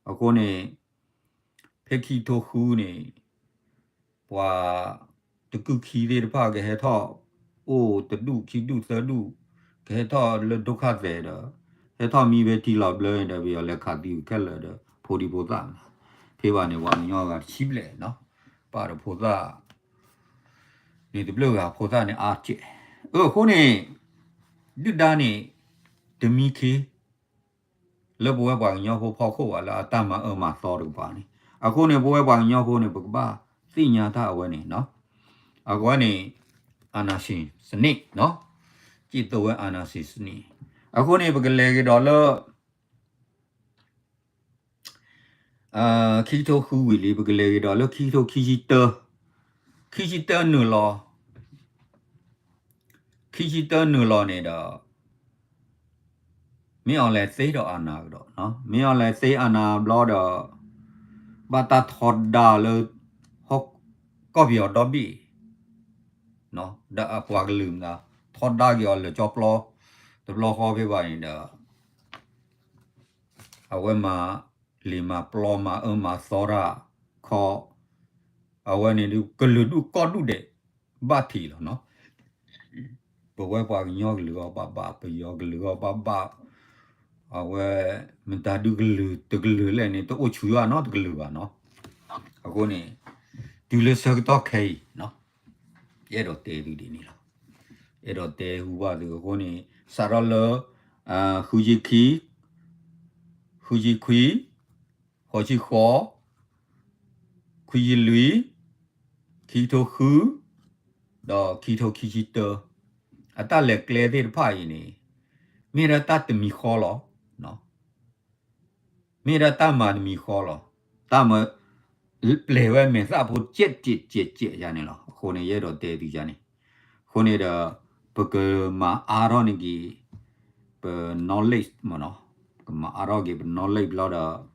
အဃိန့ၣ် ဖဲခံကထိဃုန့ၣ် ပှၤတကုၢ်ခံသ့ၣ်တဖၣ်ကဟဲထီၣ် အိၣ်တဒူၣ်ခံဒူၣ်သၢဒူၣ်, ကဟဲထီၣ်လၢဒိခါသဲးဒီး ဟဲထီၣ်မံဖဲထံလီၤဘျၢန့ၣ်ဒီး ပယီၤလဲၤခးသံခဲလၢာ်ဒီး ဖိဒံဖိသၣ်မး, ဖဲဘၣ်န့ၣ် ပှၤကညီဂၤတဆံဘျဲၣ်နီၤ, ပာ်ဒီးဖိသၣ် န့ၣ်တဘျုးဂၤဖိသၣ်န့ၣ်အါကဲး, အဃိန့ၣ် ဒုၣ်ဒါန့ၣ် တမံခ့ လၢပဝဲပှၤကညီဖိဖီခိၣ်ဘၣ် လၢအတၢ်မၤအၢမၤသီတကပၤန့ၣ်, အဃိန့ၣ် ပဝဲပှၤကညီဖိန့ၣ် ပကဘၣ်သ့ၣ်ညါတၢ်အဝဲန့ၣ်, အဝဲန့ၣ် အာဏာရှင်စနစ်, ကျင့်သုံးဝဲအာဏာရှင်စနစ်, အဃိန့ၣ် ပကလဲၤက့ၤဒီးလၢ ခံကထိဃုဝံၤလံ ပကလဲၤက့ၤဒီးလၢခံကထိခံဆံတၢ, ခံဆံတၢနုာ်လီၤ, ခံဆံတၢနုာ်လီၤန့ၣ်ဒီး မ့ၢ်အီၤလဲၤသ့ဒီးအာဏာကဒီး, မ့ၢ်အီၤလဲၤသ့အာဏာဘျီဒီး ဘၣ်တၢ်ထီဒါလၢ ဟီၣ်ကီၢ်ပယီၤဒီဘ့ၣ် ဒီးအပှၤကလုာ်မတၤ ထီဒါက့ၤအီၤလၢာ်ကၠီပျီ တဘျီဃီဖဲဘၣ်န့ၣ်ဒီး အဝဲမၤလံာ်မၤပျီမၤအၢမၤသီတၢ်ခီ, အဝဲန့ၣ်ဒုး ကလုာ်ဒူၣ်ကီၢ်ဒူၣ်ဒဲး ဘၣ်ထံးလီၤနီၤ, ပဝဲပှၤကညီကလုာ်အီၤဘၣ်ဘၣ် ပယီၤကလုာ်အီၤဘၣ်ဘၣ်, အဝဲ မတၤဒုးကလုာ်တကလုာ်လဲၣ်န့ၣ် တအိၣ်ဆူၣ်ယွၤနီတကလုာ်ဘၣ်နီၤ, အဃိန့ၣ် တုၤလၢဆၢကတီၢ်ခဲအံၤ ယအဲၣ်ဒိးတဲသုဒ်န့ၣ်လီၤ, အဲၣ်ဒိးတဲဟူဘၣ်သုအဃိန့ၣ် စးထီၣ်လၢ ဃုဆံခံ, ဃုဆံခွံ, ဃိးဆံဃိး, ခွံဆံလွံၢ်, ခံကထိဃု, ဒီးခံကထိခံဆံတၢ, အတၢ်လဲၤကျဲသ့ၣ်တဖၣ်အံၤန့ၣ် မ့ၢ်ဒၣ်တၢ်တမံၤဃီလီၤ, မ့ၢ်ဒၣ်တၢ်မၤတမံၤဃီလီၤ, တၢ်မၤ ပျဲၢ်ဝဲမဲာ်သၣ်ဖိကဲးကဲးကဲးကဲးယၤန့ၣ်လီၤ, အဃိန့ၣ် ယအဲၣ်ဒိးတဲသုယၤန့ၣ်, အဃိန့ၣ်ဒီး ပကမၤအါထီၣ်န့ၢ်က့ၤ ပ knowledge မ့ၢ်နီၤ, ပကမၤအါထီၣ်က့ၤပ knowledge ဘျီဒီး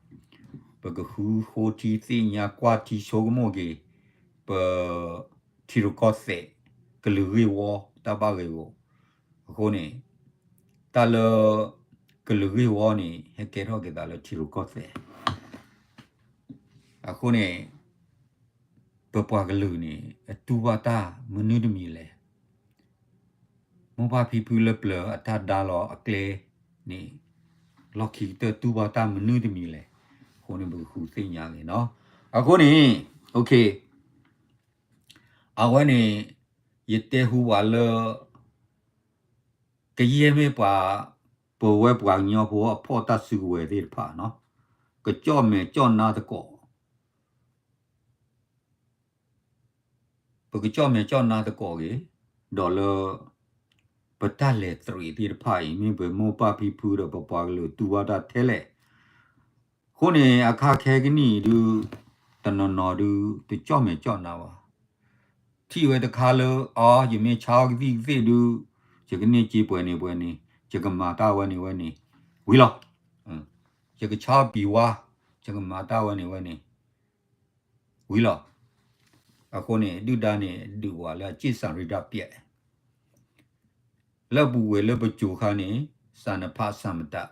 ပကဃုဃိထံသ့ၣ်ညါကွၢ်ထံဆိကမိၣ်က့ၤ ပ ထံရူၢ်ကီၢ်သဲး ကလုာ်ဂ့ၢ်ဝီတၢ်ဘၣ်ဂ့ၢ်ဂီၢ်, အဃိန့ၣ် တၢ်လၢ ကလုာ်ဂ့ၢ်ဝီန့ၣ် ဟဲကဲထီၣ်က့ၤသးလၢထံရူၢ်ကီၢ်သဲး အဃိန့ၣ် ပပှၤကလုာ်န့ၣ် အတူၢ်ဘၣ်တၢ်မနုၤတမံၤလဲၣ်, မိၢ်ပၢ်ဖံဖုလၢပျၢၤအတၢ်ဒါလီၤအကျဲန့ၣ် လီၢ်ခံကတၢၢ်တူၢ်ဘၣ်တၢ်မနုၤတမံၤလဲၣ်, အဃိန့ၣ် ပကဃုသ့ၣ်ညါက့ၤနီၤ, အဃိန့ၣ် အဝဲန့ၣ် ယတဲဟူဝဲလၢ ကယဲၢ်မ့ၢ်ပှၤ ပဝဲပှၤကညီဖိအဖီၣ်တၢ်စုကဝဲၤသ့ၣ်တဖၣ်နီၤ, ကကၠီၣ်မဲာ်ကၠီၣ်နါသကိး ပကကၠီၣ်မဲာ်ကၠီၣ်နါသကိးက့ၤ, ဒီးလၢ ပတၢ်လဲၤတရံးသ့ၣ်တဖၣ်အံၤ မ့ၢ်ပမိၢ်ပၢ်ဖံဖုဒီးပပှၤကလုာ်တူၢ်ဘၣ်တၢ်ထဲလဲၣ်, အဃိန့ၣ် အခါခဲကနံၣ်အံၤဒုး တနီၤနီၤဒုး တကၠီၣ်မဲာ်ကၠီၣ်နါဘၣ်, ထံၣ်ဝဲတခါလၢ အီ ယမ့ၢ်ဆါအီကသံၣ်ကသ့ၣ်ဒုး ယကန့ၢ်စ့ပှဲၤန့ၣ်ပှဲၤန့ၣ် ယကမၤတၢ်ဝဲန့ၣ်ဝဲန့ၣ် ဝံၤလီၤ, ယကဆါအီပံၤဝါ ယကမၤတၢ်ဝဲန့ၣ်ဝဲန့ၣ် ဝံၤလီၤ, အဃိန့ၣ် ဒုၣ်ဒါန့ၣ် ဒုးဝဲလၢအကျင့်စာရိတ္တပျက် လၢပူၤကွံာ်လၢပစိၤခါန့ၣ် စာနှစ်ဖတ်စာမတတ်,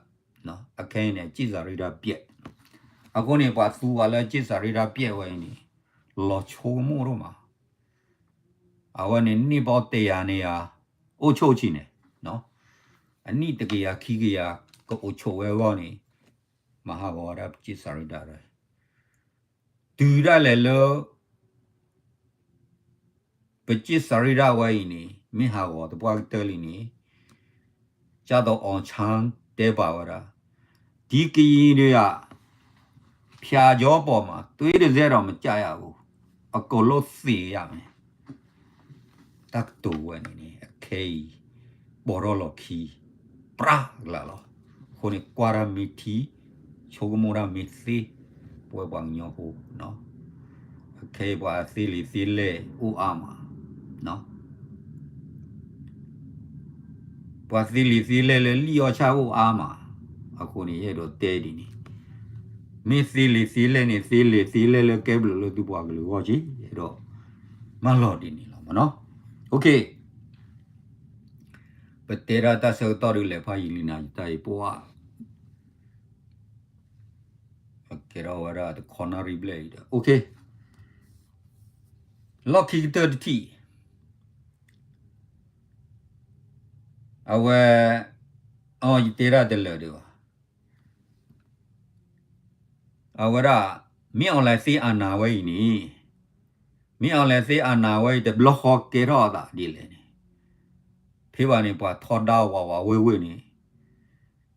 အခဲအံၤန့ၣ် အကျင့်စာရိတ္တပျက်, အဃိန့ၣ် ပှၤသူဝဲလၢအကျင့်စာရိတ္တပျက်ဝဲအံၤန့ၣ် လီၤဆိကမိၣ်ဒိၣ်မး, အဝဲန့ၣ် နှစ်ပေါင်းတစ်ရာ နေရာ အုပ်ချုပ်ချင်တယ်, အနံၣ်တကယၤခံကယၤ ကအိၣ်ဆိးဝဲအဂီၢ်န့ၣ် မၤဟးဂီၤဝဲဒၣ်ပကျင့်စာရိတ္တ, တုၤဒၣ်လဲာ်လၢ ပကျင့်စာရိတ္တဝဲအံၤန့ၣ် မ့ၢ်ဟးဂီၤသပှၢ်ကတၢၢ်လံန့ၣ် ကၢ်သိးအီၣ်ဆၣ်တဲပာ်ဝဲဒၣ် ဒီကရင်တွေက ဖျာကြောပေါ်မှာ သွေးတစ်စက်တောင်မကျရဘူး အကုန်လုံးသေရမယ် တၢ်ကတိၤဝဲန့ၣ်န့ၣ် အခဲအံၤ ပိာ်ထီၣ်လီၢ်ခံ ပြးကလာ်လီၤ. အဃိန့ၣ် ကွၢ်တၢ်မ့ၢ်ထံ ဆိကမိၣ်တၢ်မ့ၢ်သ့ ပဝဲပှၤကညီဖိ အခဲအံၤပှၤသ့လံာ်သ့လဲၢ်အိၣ်အါမး ပှၤသ့လံာ်သ့လဲၢ်လၢလံၣ်အီၣ်ဆၣ်အိၣ်အါမး အဃိန့ၣ် ယအဲၣ်ဒိးတဲဒ်န့ၣ် မ့ၢ်သ့လံာ်သ့လဲၢ်န့ၣ် သ့လံာ်သ့လဲၢ်လၢကဲဘျုးလၢသုပှၤကလုာ်အဂီၢ်က့ ယအဲၣ်ဒိးမၢလီၤဒ်န့ၣ်လီၤမနီၤ OK ပတဲဒၣ်တၢ်ဆၢကတီၢ်ဒုးလဲၤဖးယံာ်လံနၤ ယတၢ်အံၤပှၤ ကဲထီၣ်ဝဲဒၣ်တခီနၣ်ရံၣ်ဘျဲၣ်အံၤဒီး OK လီၢ်ခံကတၢၢ်တထံၣ် အဝဲ အီ ယတဲဒၣ်တလၢာ်ဒံးဘၣ် အဝဲဒၣ် မ့ၢ်အီၤလဲၤသ့အနၢ်ဝဲအံၤန့ၣ် မ့ၢ်အီၤလဲၤသ့အနၢ်ဝဲအံၤ တဘျီဃီကဲထီၣ်အသးဒ်လဲၣ်န့ၣ် ဖဲဘၣ်န့ၣ် ပှၤထီဒါဝးဝးဝ့ၢ်ဝ့ၢ်န့ၣ်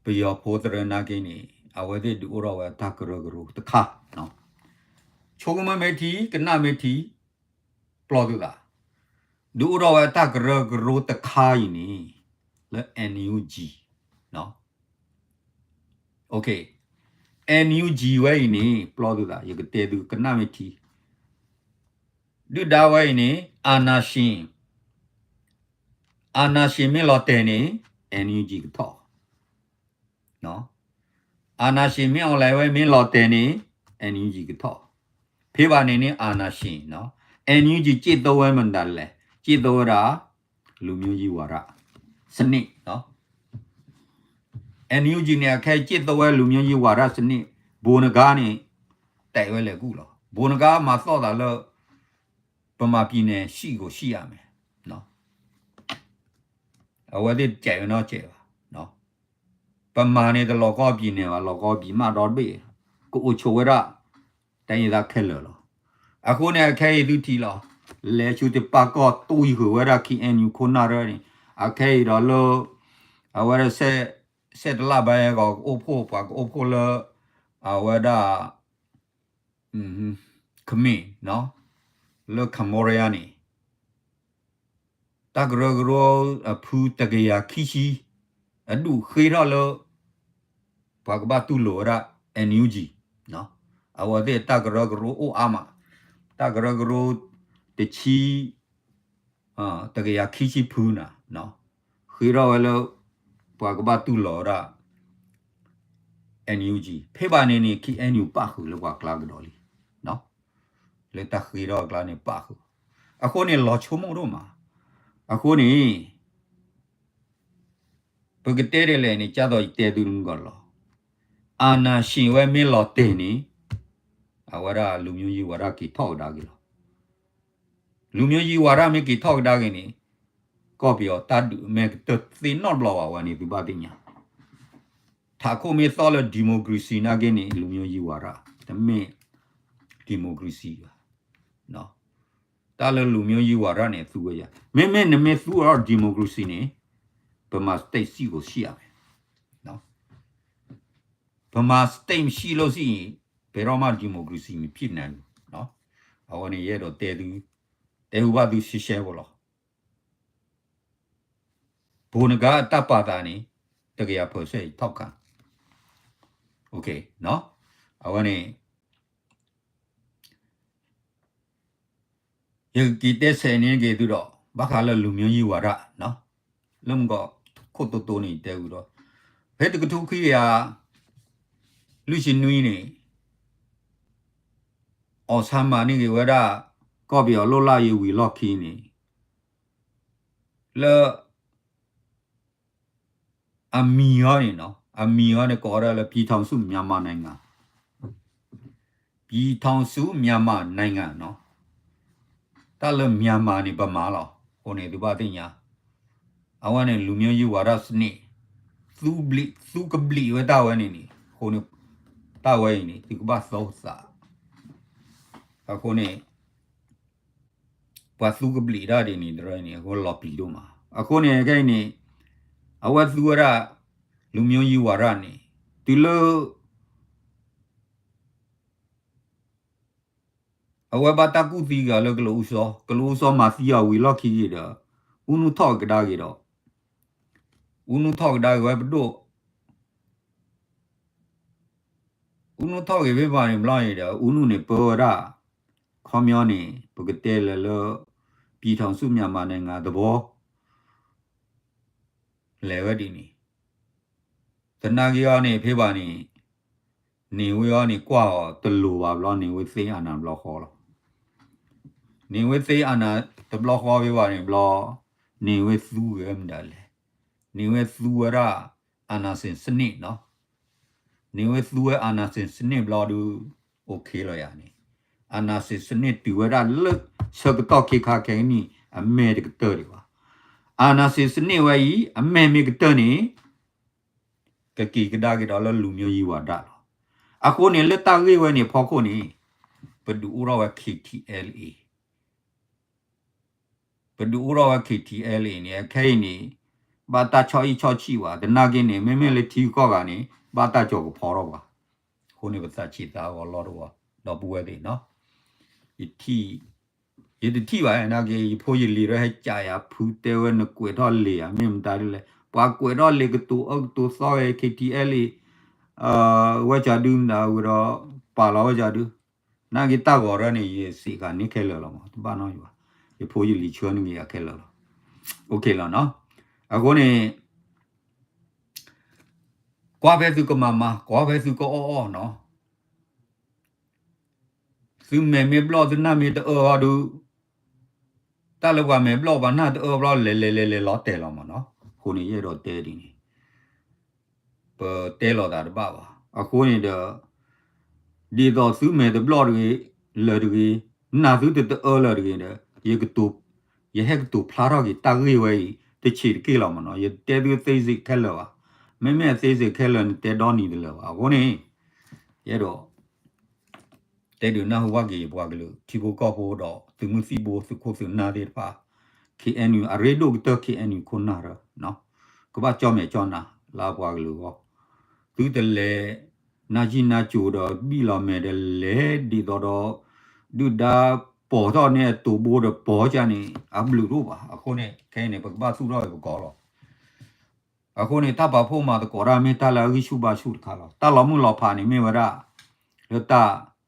ပယီၤဖိသရၢနာ်က့န့ၣ် အဝဲသ့ၣ်ဒုးအိၣ်ထီၣ်ဝဲတၢ်ကရၢကရိတခါ ဆိကမိၣ်မ့ၢ်ထံ ကနၣ်မ့ၢ်ထံ ပျီသုသး ဒုးအိၣ်ထီၣ်ဝဲတၢ်ကရၢကရိတခါအံၤန့ၣ် လၢ NUG နီၤ OK NUG ဝဲအံၤန့ၣ် ပျီသုသး ယကတဲသုကနၣ်မ့ၢ်ထံ ဒုၣ်ဒါဝဲအံၤန့ၣ် အာဏာရှင် အာဏာရှင်မ့ၢ်လီၤတဲာ်န့ၣ် NUG ကထီၣ် အာဏာရှင်မ့ၢ်အီၤလဲၤဝဲမ့ၢ်လီၤတဲာ်န့ၣ် NUG ကထီၣ် ဖဲဘၣ်န့ၣ်န့ၣ် အာဏာရှင် နီၤ NUG ကျင့်သုံးဝဲမတၤလဲၣ် ကျင့်သုံးဝဲဒၣ် လူမျိုးရေးဝါဒစနစ် နီၤ NUG န့ၣ် အခဲအံၤ ကျင့်သုံးဝဲ လူမျိုးရေးဝါဒစနစ် ဘိးနဂါန့ၣ် တဲဝဲလဲၤကူၣ်လီၤ ဘိးနဂါမၤသီၣ်သးလၢ ဗမာပြည်နယ်ရှိကိုရှိရမယ် အဝဲသ့ၣ်တကဲးဝဲနီတကဲးဘၣ် ဗမာန့ၣ်တလီၤကီၢ် ပြည်နယ် ဘၣ် လီၤကီၢ် ပြည်မ ဒီတဘ့ၣ် ကအိၣ်ဆိးဝဲဒၣ် တိုင်းရင်းသားခဲလၢာ်လီၤ အဃိန့ၣ် အခဲအံၤသုထံၣ်လီၤ လဲၤဆူတပၢ်ကီၢ် တွံၢ်ဃုာ်ဝဲဒၣ် KNU ခိၣ်နၢ်ရၢန့ၣ် အခဲအံၤဒီးလၢ အဝဲဒၣ် စဲးတလၢ်ဘဲကီး ကအိၣ်ဖှိၣ် ပှၤကအိၣ်ဖှိၣ်လၢ အဝဲဒၣ် ခမ့ၢ် လၢ Cambodia န့ၣ် တၢ်ကရၢကရိအဖုတကယၤခံဆံ အဒူၣ်ဃ့ထီၣ်လၢ ပှၤကဘၣ်တူၢ်လိာ်ဝဲဒၣ် NUG အဝဲသ့ၣ်တၢ်ကရၢကရိအိၣ်အါမး တၢ်ကရၢကရိတဆံ တကယၤခံဆံဖုနၤ ဃ့ထီၣ်ဝဲလၢ ပှၤကဘၣ်တူၢ်လိာ်ဝဲဒၣ် NUG ဖဲဘၣ်န့ၣ်န့ၣ် KNU ပၣ်ဃုာ်လၢပှၤကျါကဒီးလံ လၢတၢ်ဃ့ထီၣ်အကျါန့ၣ်ပၣ်ဃုာ် အဃိန့ၣ်လီၤဆိကမိၣ်ဒိၣ်မး အဃိန့ၣ် ပကတဲဒ်လဲၣ်န့ၣ် ကၢ်သိးယတဲသုနုာ်ကီၢ်လီၤ အာဏာရှင်ဝဲမ့ၢ်လီၤတဲာ်န့ၣ် အဝဲဒၣ်လူမျိုးရေးဝါဒက့ၤထီၣ်ကဒါက့ၤလီၤ လူမျိုးရေးဝါဒမ့ၢ်က့ၤထီၣ်ကဒါက့ၤန့ၣ် ကီၢ်ပယီၤတၢ်ဒုးမဲာ်ကတၢၢ်သ့နီတဘျီဘၣ်ဝဲန့ၣ် သုဘၣ်သ့ၣ်ညါ ထးခိၣ်မ့ၢ်သီၣ်လၢ democracy နာ်က့န့ၣ် လူမျိုးရေးဝါဒ တမ့ၢ် democracy ဘၣ် တၢ်လၢလူမျိုးရေးဝါဒန့ၣ် သူဝဲယၤ မ့မ့ၢ်နမ့ၢ်သူအီၤ democracy န့ၣ် ဗမာ state ရှိကိုရှိရမယ် ဗမာ state မရှိလို့ရှိရင် ဘယ်တော့မှ democracy မဖြစ်နိုင်ဘူး အဝဲန့ၣ် ယအဲၣ်ဒိးတဲသု တဲဟူဘၣ်သုရှဲရှဲဖိလီၤ ဘိးနဂါအတၢ်ပာ်သးန့ၣ် တကယၤ percent ထောက်ခံ အဝဲန့ၣ် ယကက့ၤတဲဆဲးန့ၢ်က့ၤသုဒီး ဘၣ်ဃးလၢလူမျိုးရေးဝါဒ လၢမုၢ်ကီး ခိၣ်တိတိန့ၣ် ယတဲဝံၤဒီး ဖဲတကထိခွံကယၤ လွံၢ်ဆံနွံန့ၣ် အီၣ်ဆါမၤန့ၢ်က့ၤဝဲဒၣ် ကီၢ်ပယီၤလီၢ်လၢ်ယံၤဝံၤလီၢ်ခံန့ၣ် လၢ အမံၤဟီန့ၣ်နီၤ အမံၤဟီန့ၣ် ကိးဝဲဒၣ်လၢ ပြည်ထောင်စုမြန်မာနိုင်ငံ ပြည်ထောင်စုမြန်မာနိုင်ငံ နီၤ တၢ်လၢ မြန်မာ န့ၣ် ဗမာ လီၤ. အဃိန့ၣ် သုဘၣ်သ့ၣ်ညါ အဝဲန့ၣ် လူမျိုးရေးဝါဒစနစ် သုဘျံး သုကဘျံးဝဲတၢ်ဝဲန့ၣ်န့ၣ် အဃိန့ၣ် တၢ်ဝဲအံၤန့ၣ် သုကဘၣ်သီသး အဃိန့ၣ် ပှၤသူကဘျံးတၢ်ဒ်န့ၣ်တရၢန့ၣ် အဃိလီၤပျံၤဒိၣ်မး. အဃိန့ၣ်ခဲအံၤန့ၣ် အဝဲသူဝဲဒၣ် လူမျိုးကြီးဝါဒန့ၣ် တုၤလၢ အဝဲဘၣ်တၢ်ကူၣ်သံက့ၤအီၤလၢကလူးအူစီ, ကလူးအူစီမၤသံအီၤဝံၤလီၢ်ခံက့ၤဒီး အူနုထီၣ်ကဒါက့ၤဒီး အူနုထီၣ်ကဒါက့ၤဝဲပဒိၣ် အူနုထီၣ်က့ၤဖဲဘၣ်န့ၣ်ဘျီန့ၣ်ဒီး အူနုန့ၣ်ပၢဝဲဒၣ် ခီပညီန့ၣ် ပကတဲလၢလၢ ပြည်ထောင်စုမြန်မာနိုင်ငံသဘော လဲၤဝဲဒ်န့ၣ် သနာ်က့အီၤန့ၣ် ဖဲဘၣ်န့ၣ် နေဝင်းအီၤန့ၣ် ကွၢ်အီၤတလိၤဘၣ်ဘျီ နေဝင်းသိမ်းအာဏာတဘျီဃီလီၤ. နေဝင်းသိမ်းအာဏာတဘျီဃီဖဲဘၣ်န့ၣ်ဘျီ နေဝင်းသူဝဲမတၤလဲၣ်. နေဝင်းသူဝဲဒၣ် အာဏာရှင်စနစ်နီၤ. နေဝင်းသူဝဲ အာဏာရှင်စနစ်ဘျီဒုး OK လီၤယၤန့ၣ် အာဏာရှင်စနစ်တုၤဝဲဒၣ်လၢ ဆၢကတီၢ်ခဲခါခဲကနံၣ် အမဲာ်တကတၢၢ်ဒံးဘၣ်. အာဏာရှင်စနစ်ဝဲအံၤ အမဲာ်မ့ၢ်ကတၢၢ်န့ၣ် ကက့ၤကဒါက့ၤဒီးလၢ လူမျိုးကြီးဝါဒ လီၤ. အဃိန့ၣ် လၢတၢ်ဂ့ၢ်ဝဲန့ၣ်ဖီခိၣ်န့ၣ် ပဒုးအိၣ်ထီၣ်ဝဲ KTLA ပဒုးအိၣ်ထီၣ်ဝဲ KTLA န့ၣ် အခဲအံၤန့ၣ် ဘၣ်တၢ်ဆီၣ်အံၣ်ဆီၣ်ဆံးဘၣ်. သနာ်က့န့ၣ် မ့မ့ၢ်လၢထံဂုၤကီၢ်ဂၤန့ၣ် ဘၣ်တၢ်ကၠီၤကဖီထီၣ်ဘၣ်. အဃိန့ၣ် ပသးဆံးသးဂီၤလီၢ်တဝီ ဒီပုၢ်ဝဲၢ်သ့ၣ်နီၤ ယထံၣ် ယတထံၣ်ဘၣ်နာ်က့ ယဖိယလံၤဒီးဟဲကးယၤ ဖုတဲဝဲနကွဲးထီၣ်လံာ်ဧါ မ့ၢ်မတၤဒ်လဲၣ် ပှၤကွဲးထီၣ်လံာ်ကတိၤအၢကတိၤသီဝဲ KTLA ဝဲကဒုမတၤဝဲဒီး ပာ်လီၤဝဲကဒု နာ်က့တၢ်ဂီၤရၢန့ၣ် ယစံးဃာ်န့ၢ်ခဲလၢာ်လီၤမး တဘၣ်နီတမံၤဘၣ် ယဖိယလံၤဆှၢန့ၢ်က့ၤယၤခဲလၢာ်လီၤ. OK လီၤနီၤ အဃိန့ၣ် ကွၢ်ဖဲသုကမၤမၤ ကွၢ်ဖဲသုကအီၣ်အီၣ်နီၤ သုမဲာ်မ့ၢ်ဘျီၣ် သုနၢ်မ့ၢ်တအၢအီၤဒုး တၢ်လၢပှၤမဲာ်ဘျီၣ်ပှၤနၢ်တအၢဘျီ လဲၤလဲၤလဲၤလဲၤလီၤတဲာ်လီၤမးနီၤ. အဃိန့ၣ် ယအဲၣ်ဒိးတဲဒ်န့ၣ် ပတဲလီၤသးတဘၣ်ဘၣ်. အဃိန့ၣ်ဒီး ဒ်သိးသုမဲာ်တဘျီၣ်တဂ့ၤ လၢာ်တဂ့ၤ နၢ်သုတတအၢလၢာ်တဂ့ၤဒီး ယကတိၤ ယဟဲကတိၤဖျါထီၣ်က့ၤတၢ်ဂ့ၢ်ဝဲအံၤ တဆံးတက့ၢ်လီၤမးနီၤ. ယတဲသုသ့စ့ၢ်ခဲလၢာ်ဘၣ်. မ့မ့ၢ်အသ့စ့ၢ်ခဲလၢာ် နတဲဒီနံၤတလၢာ်ဘၣ်. အဃိန့ၣ် ယအဲၣ်ဒိး တဲဒုးနၢ်ဟူဘၣ်က့ၤယပှၤကလုာ် ထံဖိကီၢ်ဖိဒီးသုးမုၢ်သံၣ်ဘိ သုးခိၣ်သုးနၢ်သ့ၣ်တဖၣ် KNU အရ့ဒိၣ်ကတၢၢ် KNU ခိၣ်နၢ်ရၢ ကဘၣ်ကၠီၣ်မဲာ်ကၠီၣ်နါလၢအပှၤကလုာ်အဂီၢ် သုတလဲၤ နၢ်ကံၣ်နၢ်ကိၤဒီးဘံၣ်လီၤမဲာ်ဒီးလဲၤဒ်သိးဒီး ဒုၣ်ဒါပိာ်ထီၣ်န့ၢ်အတိာ်ဘိဒီးပိာ်ကၢ်န့ၣ် အဘျုးဒိၣ်ဘၣ်. အဃိန့ၣ် ခဲအံၤန့ၣ် ပကဘၣ်သူၣ်ထီၣ်ဝဲပကိးလီၤ. အဃိန့ၣ် တၢ်ပာ်ဖှိၣ်မၤသကိးတၢ်မ့ၢ်တၢ်လၢအဂံၢ်ဆူၣ်ဘါဆူၣ်တခါလီၤ. တၢ်လီၤမုၢ်လီၤဖးန့ၣ်မ့ၢ်ဝဲဒၣ် လၢတၢ် တကျၢၤ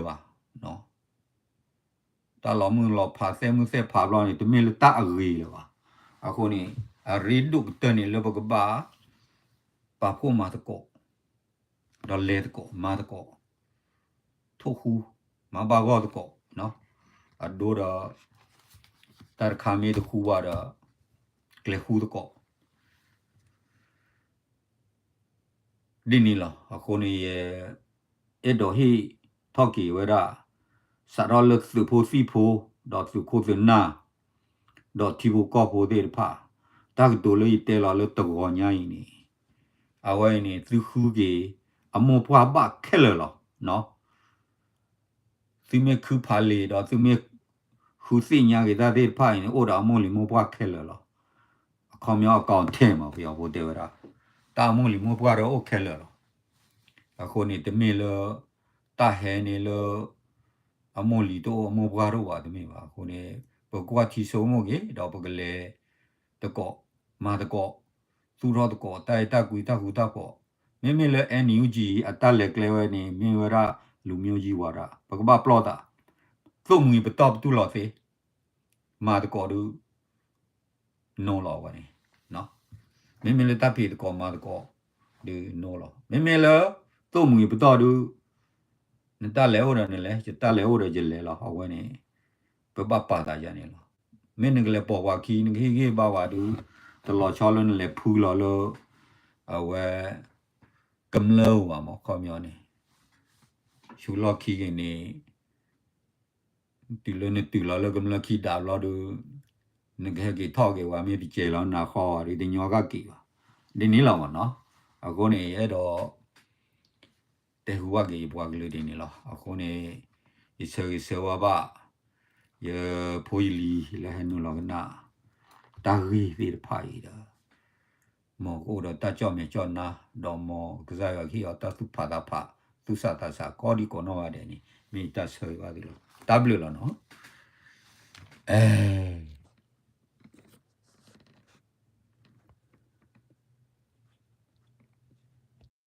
ဘၣ်. တၢ်လီၤမုၢ်လီၤဖး သဲမုၢ်သဲဖးဘျီန့ၣ် တမ့ၢ်လၢတၢ်အဂ့ၤလၢၤဘၣ်. အဃိန့ၣ် အရ့ဒိၣ်ကတၢၢ်န့ၣ်လၢပကဘၣ် ပာ်ဖှိၣ်မၤသကိး ဒီးလဲၤသကိး မၤသကိး ထိၣ်ဃူ မၤဘၣ်ဂီၢ်သကိး အဒိဒီး တၢ်တခါမ့ၢ်တဃူဘၣ်ဒီး ကျဲၤဃူသကိး ဒ်န့ၣ်လီၤ. အဃိန့ၣ် ယအဲၣ်ဒိးဟ့ၣ်ထီၣ်က့ၤဝဲဒၣ် စးထီၣ်လၢသုးဖိသံၣ်ဖိ ဒီးသုးခိၣ်သုးနၢ် ဒီးထံဖိကီၢ်ဖိသ့ၣ်တဖၣ် တၢ်ကတိၤလၢယတဲလီၤလၢတဂီၤညါအံၤန့ၣ် အဝဲအံၤန့ၣ် သုဃုက့ၤ အမိၢ်ပှၢ်ဘၣ်ခဲလၢာ်လီၤ. သုမ့ၢ်ခုဖးလံာ်ဒီး သုမ့ၢ်ဃုသ့ၣ်ညါက့ၤတၢ်သ့ၣ်တဖၣ်အံၤန့ၣ် အိၣ်ဒီးအမိၢ်လံၤမိၢ်ပှၢ်ခဲလၢာ်လီၤ. အခီပညီအကောင်ထဲမး ပယီၤဖိတဲဝဲဒၣ် တၢ်အမိၢ်လံၤမိၢ်ပှၢ်ဒီးအိၣ်ခဲလၢာ်လီၤ. အဃိန့ၣ် တမ့ၢ်လၢ တၢ်ဟဲန့ၣ်လၢ အမိၢ်လံၤတအိၣ်အမိၢ်ပှၢ်တအိၣ်ဘၣ်တမ့ၢ်ဘၣ်. အဃိန့ၣ် ပကွၢ်ထံဆိကမိၣ်က့ၤ ဒီးပကလဲၤသကိး မၤသကိး သူၣ်ထီၣ်သကိး တၢ်အဲၣ်တၢ်ကွံတၢ်ဃူတၢ်ဖိး မ့မ့ၢ်လၢ NUG အတၢ်လဲၤကျဲဝဲန့ၣ် မ့ၢ်ဝဲဒၣ် လူမျိုးကြီးဝါဒ ပကဘၣ်ပျီၢ်သး သိၣ်မှံၤပတီၢ်ပတူၢ်လီၤသ့ မၤသကိးဒုး နိလီၤဝဲန့ၣ် မ့မ့ၢ်လၢတၢ်ဖံးသကိးမၤသကိး ဒုးနိလီၤ မ့မ့ၢ်လၢ သိၣ်မှံၤပတီၢ်ဒုး နတၢ်လဲၤအိၣ်ဒီးနလဲၤ ယတၢ်လဲၤအိၣ်ဒီးယလဲၤလီၤ အဝဲန့ၣ် ပဘၣ်ပာ်သးယၤန့ၣ်လီၤ. မ့ၢ်နကလဲၤပိာ်ပှၤခံ နကဟ့ၣ်ဂံၢ်ဘါဝဲဒုး တလီၤဆီလၢနလဲၤဖုလီၤလၢ အဝဲ ကမျၢၢ်အိၣ်ဘၣ်မး ခီပညီန့ၣ် ဆူလီၢ်ခံက့ၤန့ၣ် တုၤလၢနတုၤလီၤလၢကမျၢၢ်ခံဒးဘျီဒုး နကဟဲက့ၤထီၣ်က့ၤဝဲမ့ၢ်တကဲလီၤနၤဃီဝဲဒုး တညီကက့ၤဘၣ်. ဒ်န့ၣ်လီၤမးနီၤ. အဃိန့ၣ် ယအဲၣ်ဒိး တဲဟူဘၣ်က့ၤယပှၤကလုာ်ဒ်န့ၣ်လီၤ. အဃိန့ၣ် ယဆၢဂ့ၤဆၢဝါဘၣ် ယဖိယလံၤလၢဟဲနုာ်လီၤကနၣ် တၢ်ဂ့ၢ်သ့ၣ်တဖၣ်အံၤဒီး မ်ကအိၣ်ဒီးတၢ်ကၠီၣ်မဲာ်ကၠီၣ်နါ, ဒီးမ်ကစၢ်ယွၤကဟ့ၣ်အီၤတၢ်သူၣ်ဖးသးဖး, သူၣ်ဆးသးဆး ကိးဒံကိးနီၢ်ဂၤဒဲးန့ၣ် မ့ၢ်တၢ်ဆၢဂ့ၤဘၣ်သုလီၤ. တၢ်ဘျုးလီၤနီၤ. အဲ